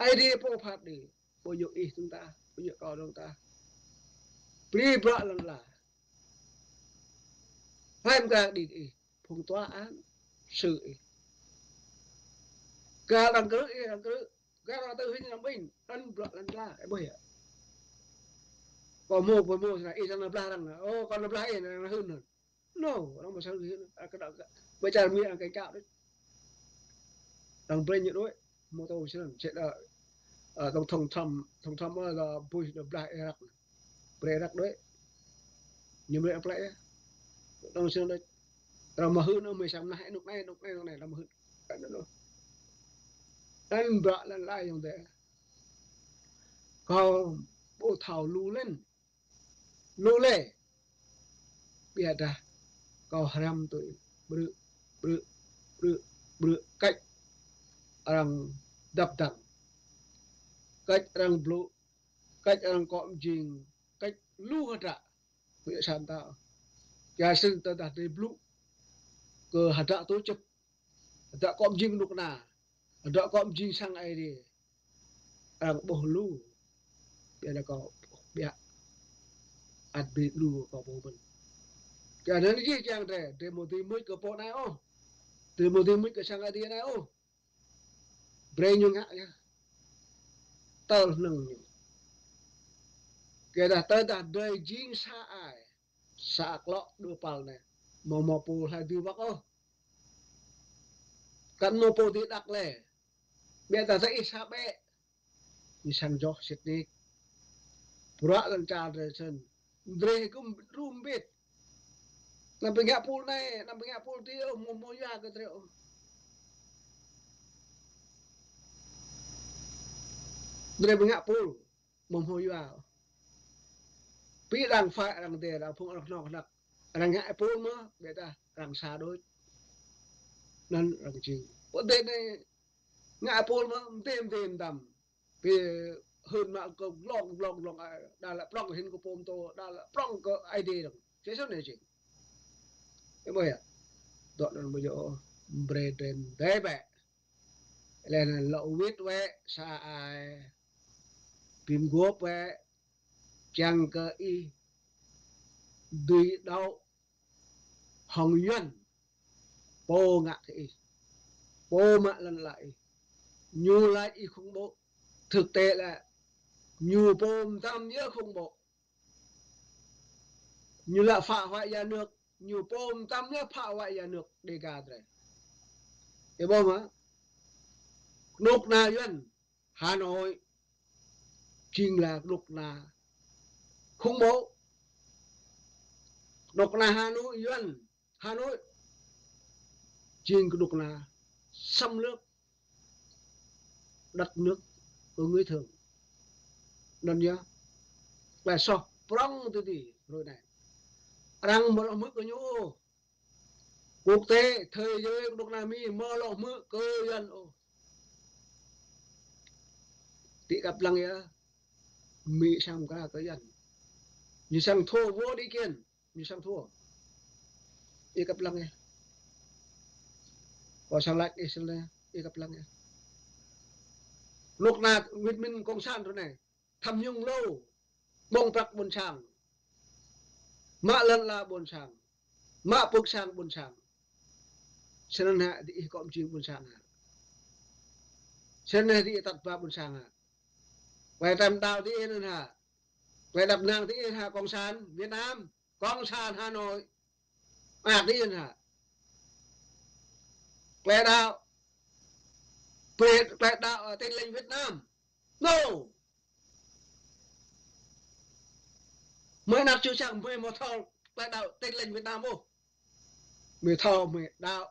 Ơi Adai pô phat đĭ. Ƀu djŏ ih dơ̆ng tah, ƀu djŏ kâo dơ̆ng tah. Brei bruă lăn ala. Hlei mkra đĭ ih, phung tòa án, xử ih. Kơ arăng krư̆ ih, arăng krư̆. Kơ arăng tơ hĭn arăng ƀĭn, anăn bruă lăn ala, ih ƀuh yơh. Kâo hmâo, kâo hmâo, snăn, ih srăng nao blah arăng, ơ, kâo nao blah ih, arăng hưn anŭn. Nô, arăng ƀu srăng hưn, arăng kơ đa, ƀơi čar Mi arăng kơ čăp đôč. Arăng brơi ñu đuaĭ, hmâo tơlơi snăn, sĭt đa, ơ, tổng thống Trump, tổng thống Trump, ơ, là Bush nao blah Irak. Brơi Irak đuaĭ. Ñu brơi plĕ yơh. Tổng thống snăn đuaĭ. Arăng mă hưn, ơ, mơi srăng nao, anŭk anai, anŭk anai, anŭk anai, arăng mă hưn. Anŭn bruă lăn ala ayŏng adơi. Kâo ƀu thâo lu lĕ. Lu lĕ. Ƀiădah kâo hrăm tui ƀrư̆, ƀrư̆, ƀrư̆, ƀrư̆ cách arăng dăp dăng. Cách arăng blŭ, cách arăng akŏ mjing, cách lu hơdră. Ƀu djơ̆ sa mta. Kiăng sĭt tơdah drei blŭ kơ hơdră tơčŭp, hơdră akŏ mjing knŭk kna, hơdră akŏ mjing sang Aê Diê. Arăng ƀuh lu. Ƀiădah kâo ƀuh ƀiă. Ăt ƀu lu kâo ƀuh mơ̆n. Kiăng anŭn jih jang drei, drei ƀu dưi mŭt kơ pô anai ôh. Drei ƀu dưi mŭt kơ sang Aê Diê anai ôh. Brơi ñu ngă yơh. Tơl hnơ̆ng ñu. Kơ dah tơdah drei jing sa ai, sa klŏ dua păl anai. Hmâo, hmâo pô hlơi dưi wơ̆t ôh. Kăn hmâo pô dưi đăk lĕ. Ƀiădah tơ ih sa ƀĕ. Ñu srăng joh sĭt nik. Bruă lăn čar drei snăn. Drei kơ rum bit. Anăm ƀu ngă pul anai, anăm ƀu ngă pul adih, ơ, hmâo, hmâo yua kơ drei, ơ. Drei ƀu ngă pul, hmâo, hmâo yua. Pi arăng phải, arăng dê, arăng phung, arăng knŏng kơnăk. Arăng ngă pul mơ̆, ƀiădah arăng sa đôč. Anŭn arăng jing. Pô dê anai ngă pul mơ̆, mdê, mdê, mdăm. Ƀu hưn mă kơ glông, glông, glông, ơ, đa lĕ prŏng hĭn kơ pô pơtô, đa lĕ prŏng kơ Aê Diê dơ̆ng. Sĭt sĭt anai jing. Ih ƀuh yơh. Dŏ anŭn ƀu djơ̆, brơi drei mdê bĕ. Lĕ anŭn lŏ wĭt wĕ sa ai. Bi mguôp wĕ. Kiăng kơ ih dưi đaŏ hŏng Yuăn, pô ngă kơ ih, pô mă lăn ala ih. Ñu laĭ ih khủng bố. Thực tế lĕ ñu pô mtam yơh khủng bố. Ñu laĭ phá hoại nhà nước, ñu pô mtam yơh phá hoại nhà nước Đêga drei. Ih ƀuh mơ̆? Knŭk kna Yuăn Hà Nội chính là knŭk kna khủng bố. Knŭk kna Hà Nội, Yuăn, Hà Nội chính knŭk kna xâm lược đất nước của người Thượng. Anŭn yơh, klei soh prŏng tui ti hrơi anai. Arăng ƀu lŏ hmư̆ kơ ñu ôh. Quốc tế, thế giới, knŭk kna Mi ƀu lŏ hmư̆ kơ Yuăn ôh. Ti kăp lăng yơh, Mi srăng mkra kơ Yuăn. Ñu srăng thua vô điều kiện, ñu srăng thua. Ih kăp lăng yơh. Kâo srăng laĭ ih srăng laĭ, ih kăp lăng yơh. Knŭk kna Việt Minh Cộng sản ră anai tham nhũng lô, ƀơ̆ng prăk ƀôn sang, mă lăn ala ƀôn sang, mă pơ̆k sang ƀôn sang. Snăn hă diih akŏ mjing ƀôn sang hă? Snăn hă diih atăt ba ƀôn sang hă? Klei tăm đaŏ diih anŭn hă? Klei đăp năng diih hă? Cộng sản Việt Nam, Cộng sản Hà Nội. Mơak diih anŭn hă? Klei đaŏ, klei đaŏ, ơ, Tin Lành Việt Nam. Nô! Mơi anăp čư̆ čăng mơi ƀu thâo klei đaŏ Tin Lành Việt Nam ôh. Mơi thâo mơi đaŏ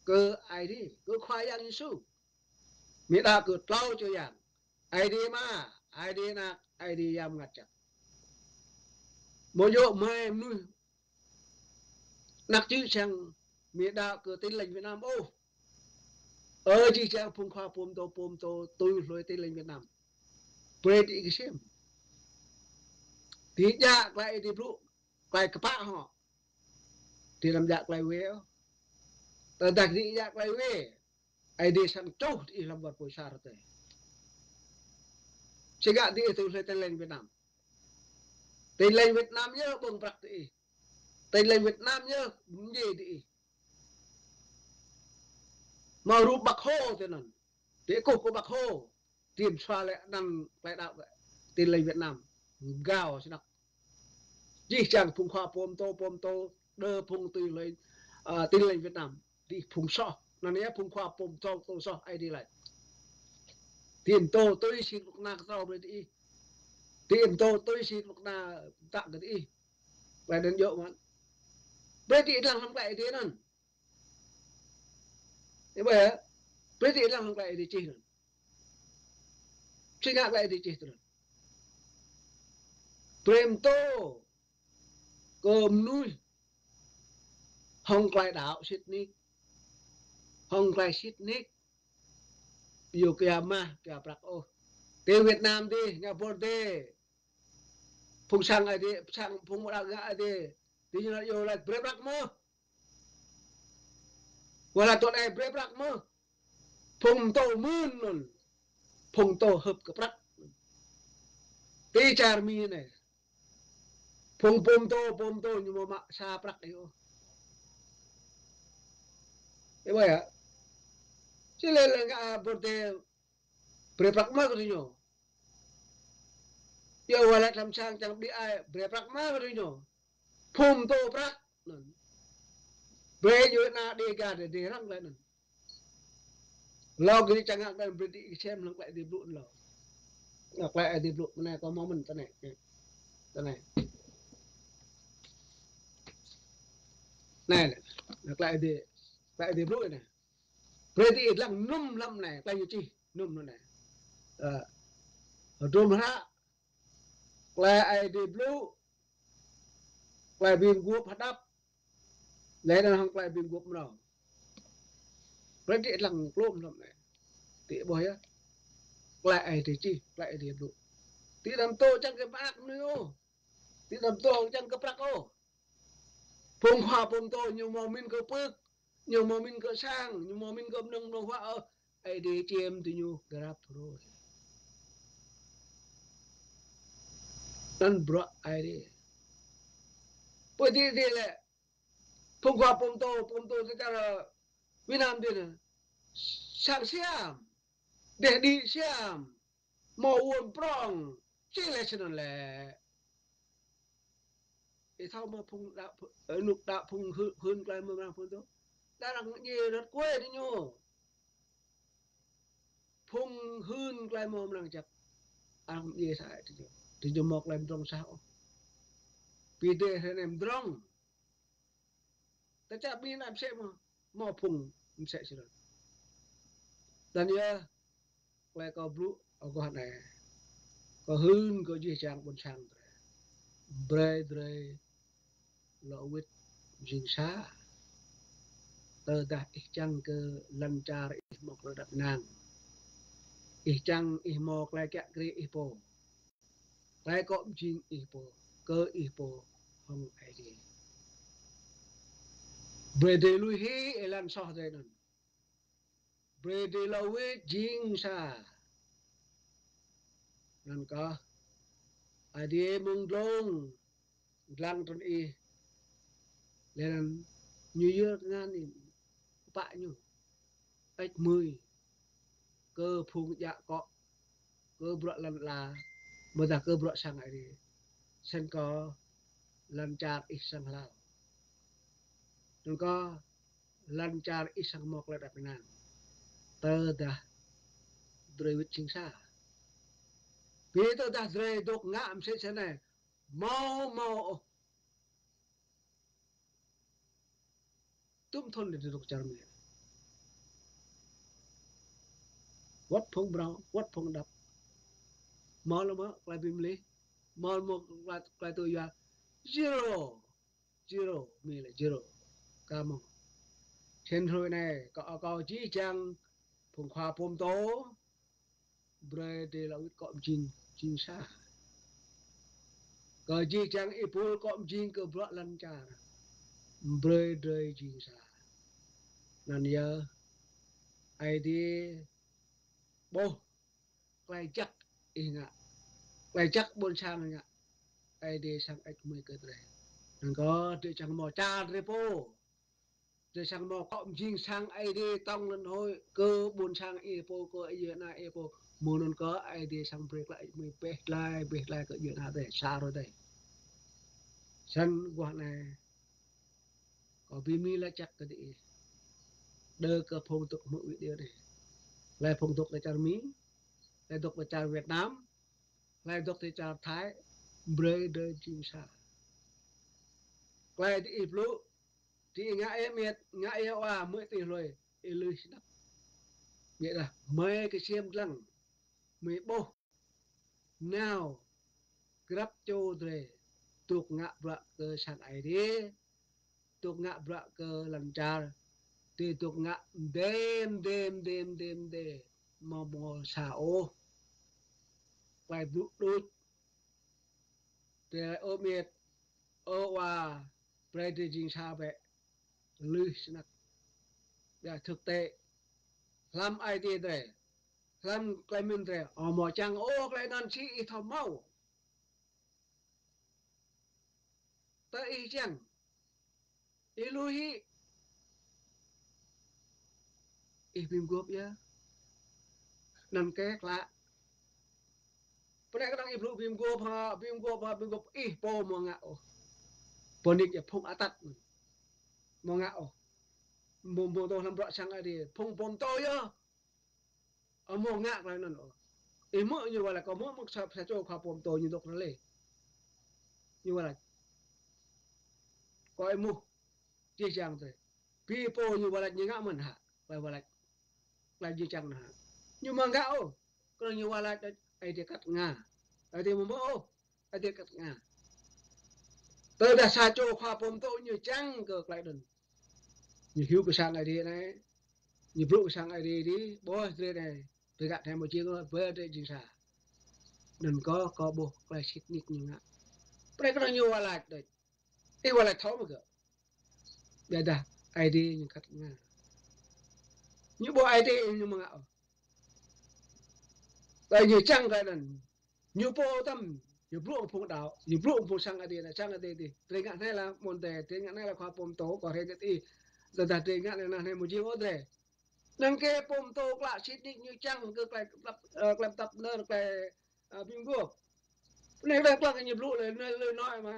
kơ Aê Diê, kơ Khua Yang Yêsu. Mơi đaŏ kơ tlâo čô Yang. Aê Diê Ama, Aê Diê Ană, Aê Diê Yang Mngăt Jăk. Ƀu djơ̆ mơi mơnuih anăp čư̆ čăng mơi đaŏ kơ Tin Lành Việt Nam ôh. Ơ, jih jang phung khua pơtô, pơtô tui hlue Tin Lành Việt Nam. Brơi diih ksiêm. Diih djă klei diih blŭ, klei kơpă hŏ. Diih anăm djă klei wê ôh. Tơdah diih djă klei wê, Aê Diê srăng čuh diih hlăm war pui sa rơtê. Či ngă diih tui hlue Tin Lành Việt Nam. Tin Lành Việt Nam yơh ƀơ̆ng prăk diih. Tin Lành Việt Nam yơh mdjiê diih. Hmâo rup Bác Hồ tui anŭn. Diih kơkuh kơ Bác Hồ. Diih sua lĕ anăn klei đaŏ kơ Tin Lành Việt Nam. Gao snăk. Jih jang phung khua pơtô, pơtô, đơ phung Tin Lành, ơ, Tin Lành Việt Nam. Dih phung soh. Anŭn yơh phung khua pơtô, pơtô soh, Aê Diê laĭ. Dih pơtô tui sĭt luk na kơtrâo brơi dih. Dih pơtô tui sĭt luk na tă kơ dih. Laĭ anŭn yơh mơ̆n. Brơi dih lăng hăng Aê Diê anŭn. Ih ƀuh yơh. Brơi dih lăng hăng Aê Diê čih anŭn. Či ngă Aê Diê čih tui anŭn. Brơi pơtô kơ mơnuih hăng tơlơi đaŏ sĭt nik. Hăng tơlơi sĭt nik. Yua kơ mah, kơ prăk ôh. Ti Việt Nam dih, ñu ƀuh dih. Phung sang Aê Diê, sang phung mơ̆ đaŏ ngă Aê Diê. Dih ñu laĭ yơh laĭ brơi prăk mơ̆. Wơ̆t laĭ tuan ơi brơi prăk mơ̆. Phung pơtô mơ̆n anŭn. Phung pơtô hơ̆p kơ prăk. Ti čar Mi anai. Phung pơtô, pơtô ñu mơ̆ mă sa prăk yơh. Ih ƀuh yơh. Či lĕ lĕ ngă ƀu djơ̆ brơi prăk mơ̆ kơ ñu. Yua wơ̆t laĭ tlam sang čang ƀing ai brơi prăk mơ̆ kơ ñu. Phung pơtô prăk anŭn. Brơi ñu anai Dega dih, dih răng laĭ anŭn. Lŏ gơ̆ čang ngă anŭn brơi dih sem lăng tơlơi Aê Diê blŭ anŭn lŏ. Ngă tơlơi Aê Diê blŭ mơ̆n anai kâo hmâo mơ̆n tơ anai. Tơ anai. Anai, anai. Ngă tơlơi Aê Diê, tơlơi Aê Diê blŭ anai. Brơi dih lăng mơnum lăm anai, tơlơi ñu čih mơnum anŭn anai. Ơ, hơdrôm hră, tơlơi Aê Diê blŭ, tơlơi bi mguôp hơđăp, laih anŭn hăng tơlơi bi mguôp mrâo. Brơi dih lăng klôm lăm anai. Dih ƀuh yơh. Tơlơi Aê Diê čih, tơlơi Aê Diê blŭ. Dih anăm pơtô čang kơ mơak mơnuih ôh. Dih anăm pơtô čang kơ prăk ôh. Phung khua pơtô ñu hmâo min kơ pưk, ñu hmâo min kơ sang, ñu hmâo min kơ mơnơ̆ng mơnơ̆ng huă ôh. Aê Diê čiêm tui ñu grăp hrơi. Anŭn bruă Aê Diê. Pơ dih dih lĕ. Phung khua pơtô, pơtô tơ čar Việt Nam dih anai. Sang siam. Dêh đĭ siam. Hmâo wơ̆n prŏng. Či lĕ snăn lĕ. Ih thâo mơ̆ phung đaŏ, ơ, nuk đaŏ phung hưn, hưn tơlơi mơ̆ mrang phung tơ. Đa arăng djai rơ̆t kuê dih ñu. Phung hưn tơlơi mơ̆ mrang jăk. Arăng djai sa dih ñu. Dih ñu hmâo tơlơi mdrŏng sah ôh. Pi dêh hrơi anai mdrŏng. Tơčă ƀing anai msĕ mơ̆, mơ̆ phung msĕ sĭt. Anŭn yơh, tơlơi kâo blŭ, aguah anai. Kâo hưn kơ jih jang ƀôn sang drơi. Brơi drơi, lŏ wĭt jing sa. Tơdah ih čang kơ lŏn čar ih hmâo tơlơi đăp năng. Ih čang ih hmâo tơlơi kiă kriê ih pô. Tơlơi kŏ mjing ih pô, kơ ih pô hŏng Aê Diê. Brơi drơi lui hĭ êlan soh drơi anŭn. Brơi drơi lŏ wĭt jing sa. Anŭn kơh Aê Diê mơ̆ng dlông dlăng trŭn ih. Laih anŭn ñu yơr tơngan ih pă ñu. Hơêč hmưi kơ phung djă akŏ, kơ bruă lŏn ala, ƀôdah kơ bruă sang Aê Diê. Snăn kơh lŏn čar ih srăng hlao. Anŭn kơh lŏn čar ih srăng hmâo tơlơi đăp năng. Tơdah drơi wĭt jing sa. Bi tơdah drơi dŏ ngă msĕ snăn anai. Hmâo, hmâo ôh. Tŭm thŭn dih dŏ čar Mi. Wơ̆t phung mrâo, wơ̆t phung đăp. Hmâo lŏ mơ̆ tơlơi bi mlih. Hmâo lŏ mơ̆ tơlơi, tơlơi tŭ yua. Zero. Zero. Mi lĕ zero. Ka mơ̆. Snăn hrơi anai, kâo, kâo jih jang phung khua pơtô. Brơi drơi lŏ wĭt kŏ mjing, jing sa. Kơ jih jang êpul kŏ mjing kơ bruă lŏn čar. Brơi drơi jing sa. Anŭn yơh Aê Diê ƀuh tơlơi jăk ih ngă. Tơlơi jăk ƀôn sang ngă. Aê Diê srăng hơêč hmưi kơ drơi. Anŭn kơh drơi srăng hmâo čar drơi pô. Drơi srăng hmâo kŏ mjing sang Aê Diê tŏng lŏn hơi kơ ƀôn sang ih pô, kơ djuai ania ih pô. Mơ̆ng anŭn kơh Aê Diê srăng brơi tơlơi hơêč hmưi pĕ tơlơi, pĕ tơlơi kơ djuai ania drơi, sa rơi drơi. Snăn guah anai, kâo bi mni lač jăk kơ diih. Đơ kơ phung dôk hmư̆ video anai. Hlei phung dôk ti čar Mi, hlei dôk ti čar Việt Nam, hlei dôk ti čar Thái, brơi drơi jing sa. Klei diih blŭ, diih ngă ih amiêt, ngă ih wa, mơ̆ ti hlue, ih lui snăk. Ƀiădah mơi kơsiêm dlăng, mơi ƀuh nao grăp čô drơi dôk ngă bruă kơ sang Aê Diê, dôk ngă bruă kơ lăn čar, drơi dôk ngă mdê, mdê, mdê, mdê, mdê, amâo mâo sa ôh. Klei blŭ đuč. Drơi ơ amiêt, ơ wa, brơi drơi jing sa bĕ, lui snăk. Ƀiădah thực tế, hlăm Aê Diê drơi, hlăm klei mĭn drơi, amâo mâo čiăng ôh klei anăn, si ih thâo mâo. Tơ ih čiăng, ih lui hĭ. Ih bi mguôp yơh. Anăn kơ klă. Pơ anai kơnơ̆ng ih blŭ bi mguôp hă, bi mguôp hă, bi mguôp, ih pô amâo ngă ôh. Pô nik yơh phung atăt. Amâo ngă ôh. Amâo, amâo tŭ hlăm bruă sang Aê Diê. Phung pô mtô yơh. Amâo ngă klei anăn ôh. Ih hmư̆ ñu wah lač, kâo hmư̆ mơ̆ng sa, sa čô khua pô mtô ñu dôk Raleigh. Ñu wah lač, kâo êmuh jih jang drơi. Bi pô ñu wah lač ñu ngă mơ̆n hă? Klei wah lač, klei jih jang anăn hă? Ñu amâo ngă ôh. Kơnơ̆ng ñu wah lač, Aê Diê kăt tơnga. Aê Diê amâo mâo ôh. Aê Diê kăt tơnga. Tơdah sa čô khua pô mtô ñu čiăng kơ klei anăn, ñu hiu kơ sang Aê Diê anai, ñu blŭ kơ sang Aê Diê dih, ƀuh drơi anai, drơi ngă anai mâo jing ôh, brơi drơi jing sa. Anăn kâo, kâo ƀuh klei sĭt nik ñu ngă. Brơi kơnơ̆ng ñu wah lač đôč. Ih wah lač thâo mơ̆ gơ̆. Ƀiădah Aê Diê ñu kăt tơnga. Ñu ƀuh Aê Diê ñu amâo ngă ôh. Tơdah ñu čiăng klei anăn, ñu pô tăm, ñu blŭ phung đăo, ñu blŭ phung sang Aê Diê, anăn sang Aê Diê dih. Drơi ngă anai lah mơ̆n drơi, drơi ngă anai lah khua pô mtô, kâo hrĕ kơ diih. Tơdah drơi ngă anai, anăn anai mâo jing ôh drơi. Anăn kơ pô mtô klă sĭt nik ñu čiăng kơ klei tăp, ơ, klei tăp nơr, klei, ơ, bi mguôp. Anei klei klă ñu blŭ lĕ, lĕ, lĕ nói mă.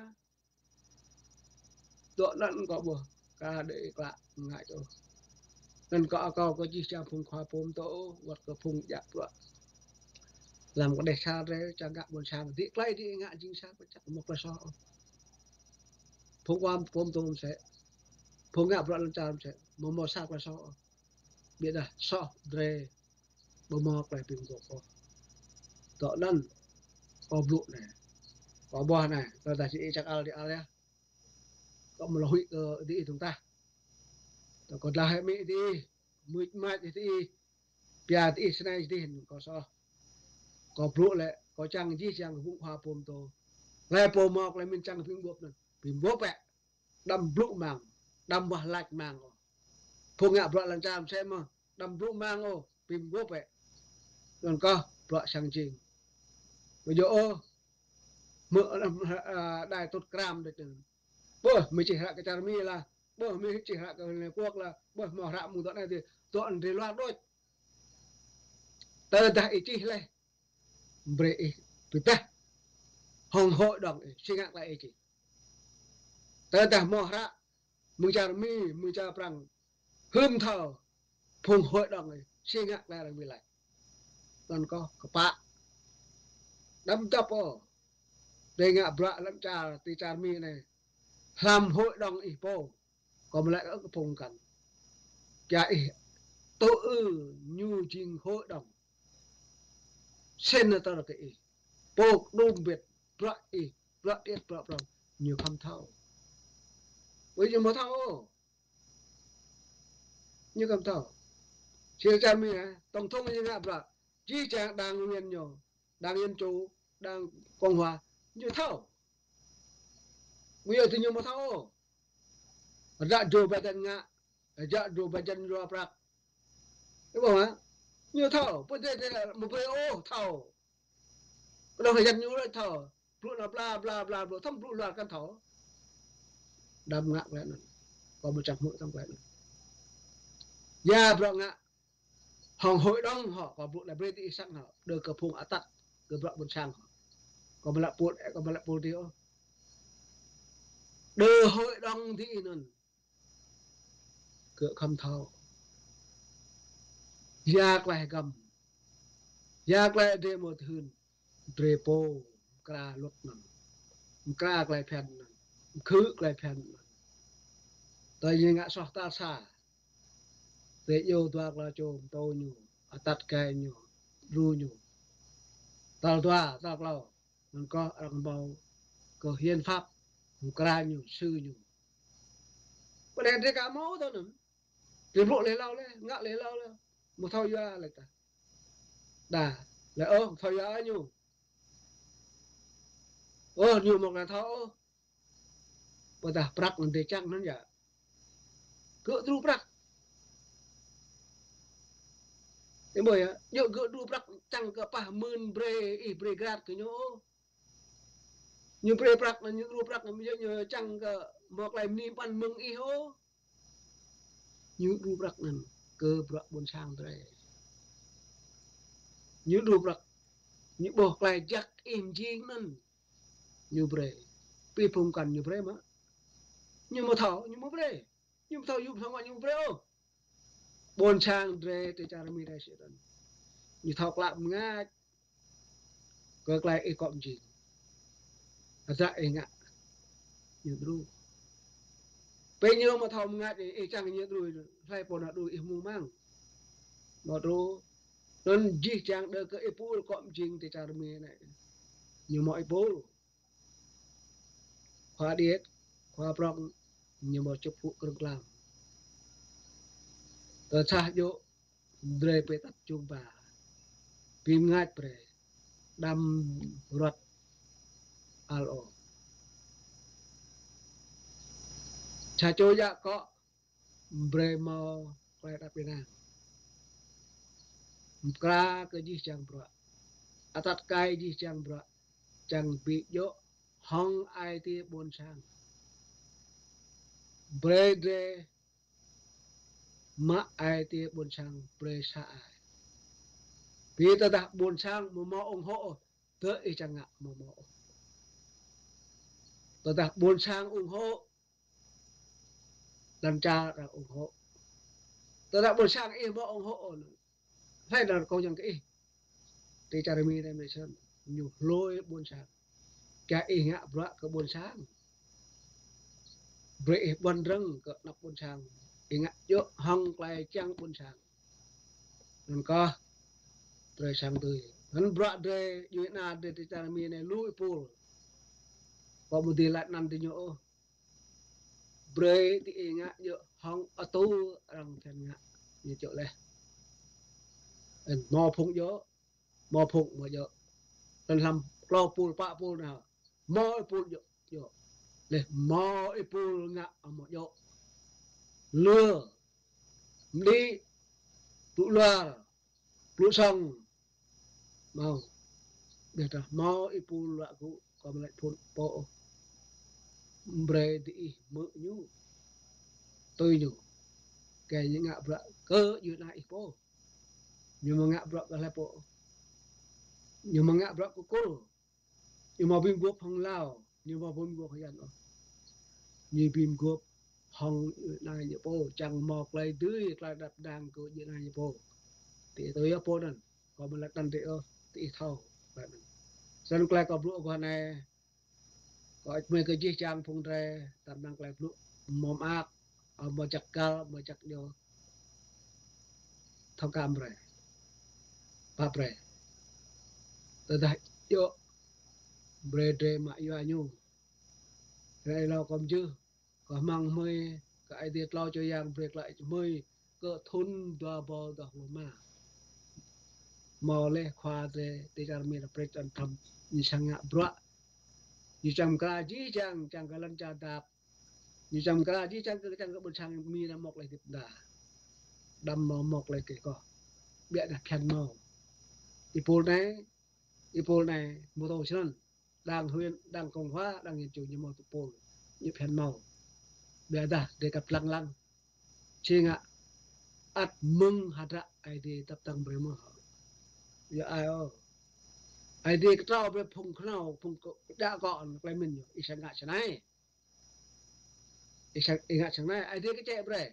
Dŏ anăn kâo ƀuh, ka đei klă ngă čô. Anăn kâo akâo kơ jih jang phung khua pô mtô, wăt kơ phung djă bruă hlăm kđeh čar drei, čang ngă ƀuôn sang, dĭ klei dĭ ngă jing sa, ƀu čăk mâo klei soh ôh. Phung khua pô mtô msĕ, phung ngă bruă lăn čar msĕ, amâo mâo sa klei soh ôh. Ƀiădah soh drei ƀu mâo klei bi mguôp ôh. Dŏ anăn kâo blŭ anei. Kâo ƀuh anei, tơdah či ih čang ăl dih ăl yơh. Kâo amâo lŏ huĭ kơ diih dơ̆ng tah. Tơ kâo dlăng hĕ amĭ diih, mưč mač diih, pia diih snei dih kâo soh. Kâo blŭ lĕ, kâo čang jih jang phung khua pô mtô. Hlei pô mâo klei mĭn čang bi mguôp anăn, bi mguôp bĕ. Đăm blŭ mang, đăm wah lač mang ôh. Phung ngă bruă lăn čar msĕ mơh, đăm blŭ mang ôh, bi mguôp bĕ. Anăn kơh bruă sang jing. Ƀu djơ̆ ôh, mơ̆, ơ, đai tŭt kram đôč anăn. Ƀuh, mơi čih hră kơ čar Mi lah, ƀuh, mơi čih hră kơ Liên Hợp Quốc lah, ƀuh, mâo hră mơ̆ng dŏ anei dih, dŏ anăn drei luar đôč. Tơdah ih čih leh, brei ih pơdah hŏng hội đồng ih, si ngă klei ih čih. Tơdah mâo hră mơ̆ng čar Mi, mơ̆ng čar Prăng, hưm thâo phung hội đồng ih, si ngă klei arăng bi lač. Anăn kơh kpă. Đăm dăp ôh. Drei ngă bruă lăn čar, ti čar Mi anei. Hlăm hội đồng ih pô. Kâo mă lač kơ phung mkăn. Kiăng ih tŭ ư ñu jing hội đồng. Senator kơ ih. Pô kơđŭm bĕt bruă ih, bruă điêt, bruă prŏng. Ñu khăm thâo. Ƀu ñu mâo thâo ôh. Ñu khăm thâo. Sil čar Mi, tổng thống ñu ngă bruă. Jih jang đảng viên ñu, đảng Dân Chủ, đảng Cộng Hòa, ñu thâo. Ƀu djơ̆ diñu mâo thâo ôh. Ră Joe Biden ngă, ră Joe Biden yua prăk. Ih ƀuh mă? Ñu thâo, ƀu djơ̆ diñu mâo brơi ôh thâo. Kơđông hơjăn ñu lĕ thâo. Blŭ anăn bla, bla, bla, blŭ, thăm blŭ luar kăn thâo. Đăm ngă klei anăn. Kâo ƀu čang hmư̆ tăm klei anăn. Ya bruă ngă hŏng hội đồng hŏ, kâo blŭ lĕ brơi diih săng hŏ, đơ kơ phung atăt, kơ bruă ƀuôn sang hŏ. Kâo mă lač pul, ơ, kâo mă lač pul dih ôh. Đơ hơi đong dih anŭn. Gơ̆ khŏm thâo. Ya klai hơgăm. Ya klai drơi mơ̆ tơhưn. Drơi pô. Mkra luăt anŭn. Mkra klai phiăn anŭn. Mkhư̆ klai phiăn anŭn. Tơdah ñu ngă soh tal sa. Tơdah yua dua klâo čô pơtô ñu. Atăt gai ñu. Djru ñu. Tal dua, tal klâo. Anŭn kơh arăng hmâo kơ hiến pháp, mkra ñu, sư ñu. Pơ anai drơi ka hmâo tơ anŭn. Drơi blŭ lĕ hlâo lĕ, ngă lĕ hlâo lĕ. Mơ̆ thâo yua lĕ ta. Đa, lĕ ôh, thâo yua ñu. Ôh, ñu mơ̆ ka thâo ôh. Pơdah prăk anŭn dêh čang anŭn yơh. Gơ̆ djru prăk. Ih ƀuh yơh, ñu gơ̆ djru prăk čang kơ pah mưn brơi, ih brơi grat kơ ñu. Ñu brơi prăk anŭn, ñu djru prăk anŭn, ñu, ñu čang kơ hmâo klai mơni păn mơ̆ng ih ôh. Ñu djru prăk anŭn kơ bruă ƀôn sang drơi. Ñu djru prăk, ñu ƀuh klai jak ih mjing anŭn. Ñu brơi. Pi phung kăn ñu brơi mơ̆. Ñu mơ̆ thâo, ñu mơ̆ brơi. Ñu mơ̆ thâo, ñu mơ̆ thâo ngă ñu brơi ôh. Ƀôn sang drơi tơ čar Mi drơi sĭt anŭn. Ñu thâo klă mơngač. Kơ klai ih kŏ mjing. Hơdră ih ngă. Ñu djru. Pơ ñu mơ̆ thâo mơngač ih, ih čang ñu djru. Hlơi pô nao djru ih mơ̆ng mơ̆ng. Mơ̆ djru. Anŭn jih jang đơ kơ ih pul kŏ mjing tơ čar Mi anai. Ñu mơ̆ ih pul. Khua điêt, khua prŏng, ñu mơ̆ čŭp hŭ krơ̆ng klam. Tơdah djơ̆, drơi pơtăt čung ba. Bi mơngač brơi. Đăm ruăt al ôh. Sa čô yă kŏ, brơi hmâo klai đăp ênang. Mkra kơ jih jang bruă. Atăt gai jih jang bruă. Čang ƀu djơ̆ hŏng ai tiê ƀôn sang. Brơi drơi mă ai tiê ƀôn sang brơi sa ai. Bi tơdah ƀôn sang mơ̆ hmâo ủng hộ, tơ ih čang ngă mơ̆ hmâo. Tơdah ƀôn sang ủng hộ, lăn čar arăng ủng hộ. Tơdah ƀôn sang ih hmâo ủng hộ. Hlơi anŭn kông yang kơ ih. Tơ čar Mi anai mơ̆ sĭt. Ñu hlôi ƀôn sang. Kơ ih ngă bruă kơ ƀôn sang. Brơi ih ƀuăn rơ̆ng kơ anăp ƀôn sang. Ih ngă djơ̆ hŏng klai čang ƀôn sang. Anŭn kơh. Drơi sang tui. Anŭn bruă drơi, djuai ana drơi tơ čar Mi anai lu ih pul. Kơ mơ̆ dih laĭ anăn tơ ñu ôh. Brơi tơ ih ngă djơ̆ hŏng atŭ arăng phiăn ngă. Ñu čŏk leh. Anŭn hmâo phung djơ̆, hmâo phung mơ̆ djơ̆. Anŭn hlăm klâo pul, pă pul anai. Hmâo ih pul djơ̆, djơ̆. Leh hmâo ih pul ngă mơ̆ djơ̆. Lơ. Mđĭ. Tŭ luar. Blŭ sŏng. Hmâo. Ƀiădah hmâo ih pul luă gŭ kơ mơlĕ phŭn pô. Brơi tơ ih hmư̆ ñu. Tui ñu. Kơ ñu ngă bruă kơ djuai ana ih pô. Ñu mơ̆ ngă bruă kơ hlơi pô. Ñu mơ̆ ngă bruă kơ kul. Ñu mơ̆ bi mguôp hŏng hlâo, ñu mơ̆ bi mguôp hŏng Yuan ôh. Ñu bi mguôp hŏng djuai ana ñu pô, čang hmâo klai dưi, klai đăp đang kơ djuai ana ñu pô. Tơ ih tui yơh pô anŭn, kơ mơlĕ tăn tơ ih ôh, tơ ih thâo. Snăn klai kơ blŭ kơ anai, kơ ih mơi kơ jih jang phung drơi, tăm năng klai blŭ, mơ̆ mơak, mơ̆ jak găl, mơ̆ jak djŏ. Thâo kăm brơi. Pap brơi. Tơdah djŏ brơi drơi mă yua ñu. Ră anai lŏ kơ mjưh, kơ hmăng hmơi, kơ Aê Diê tlâo čô yang brơi klă hmơi, kơ thŭn dua rơbâo dua pluh rơma. Hmâo leh khua drơi tơ čar Mi anai prĕč čăn thăm, ñu čang ngă bruă. Ñu čang mkra jih jang, čang kơ lăn čar dap. Ñu čang mkra jih čang kơ, čang kơ ƀôn sang Mi anai mŏk leh dĭp đa. Đăm mơ̆ mŏk leh kơ kơh. Ƀiădah phiăn hmâo. Ih pul anai, ih pul anai, mơ̆ tơl snăn. Đảng huyện, đảng cộng hòa, đảng dân chủ ñu hmâo tŭ pul. Ñu phiăn hmâo. Ƀiădah drơi kăp lăng lăng. Či ngă ăt mơ̆ng hơdră Aê Diê tăp tăng brơi mơ̆. Yua ai ôh. Aê Diê kơtrâo brơi phung kơnâo, phung kơ, djă kơ anŭn klei mĭn ñu. Ih čang ngă snei. Ih ngă sang anai, Aê Diê kơčĕ brơi.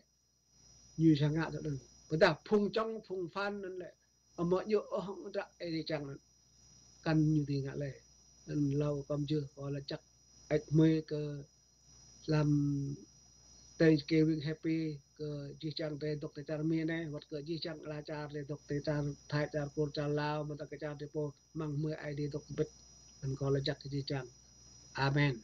Ñu sang ngă tơ anŭn. Ƀôdah phung čŏng, phung fan anŭn lĕ. Amâo djơ̆ ôh hăng ƀôdah Aê Diê čang anŭn. Kăn ñu dưi ngă lĕ. Anŭn hlâo kâo mjưh kâo laĭ jăk. Ăt mơi kơ hlăm Thanksgiving Happy kơ jih jang drei dŏ tơ čar Mi anai, wăt kơ jih jang ala čar drei dŏ tơ čar Thai, čar Kur, čar Lao, mơta kơ čar drei pô mơ̆ng mơi Aê Diê dŏ bĭt. Anŭn kâo laĭ jăk kơ jih jang. Amen.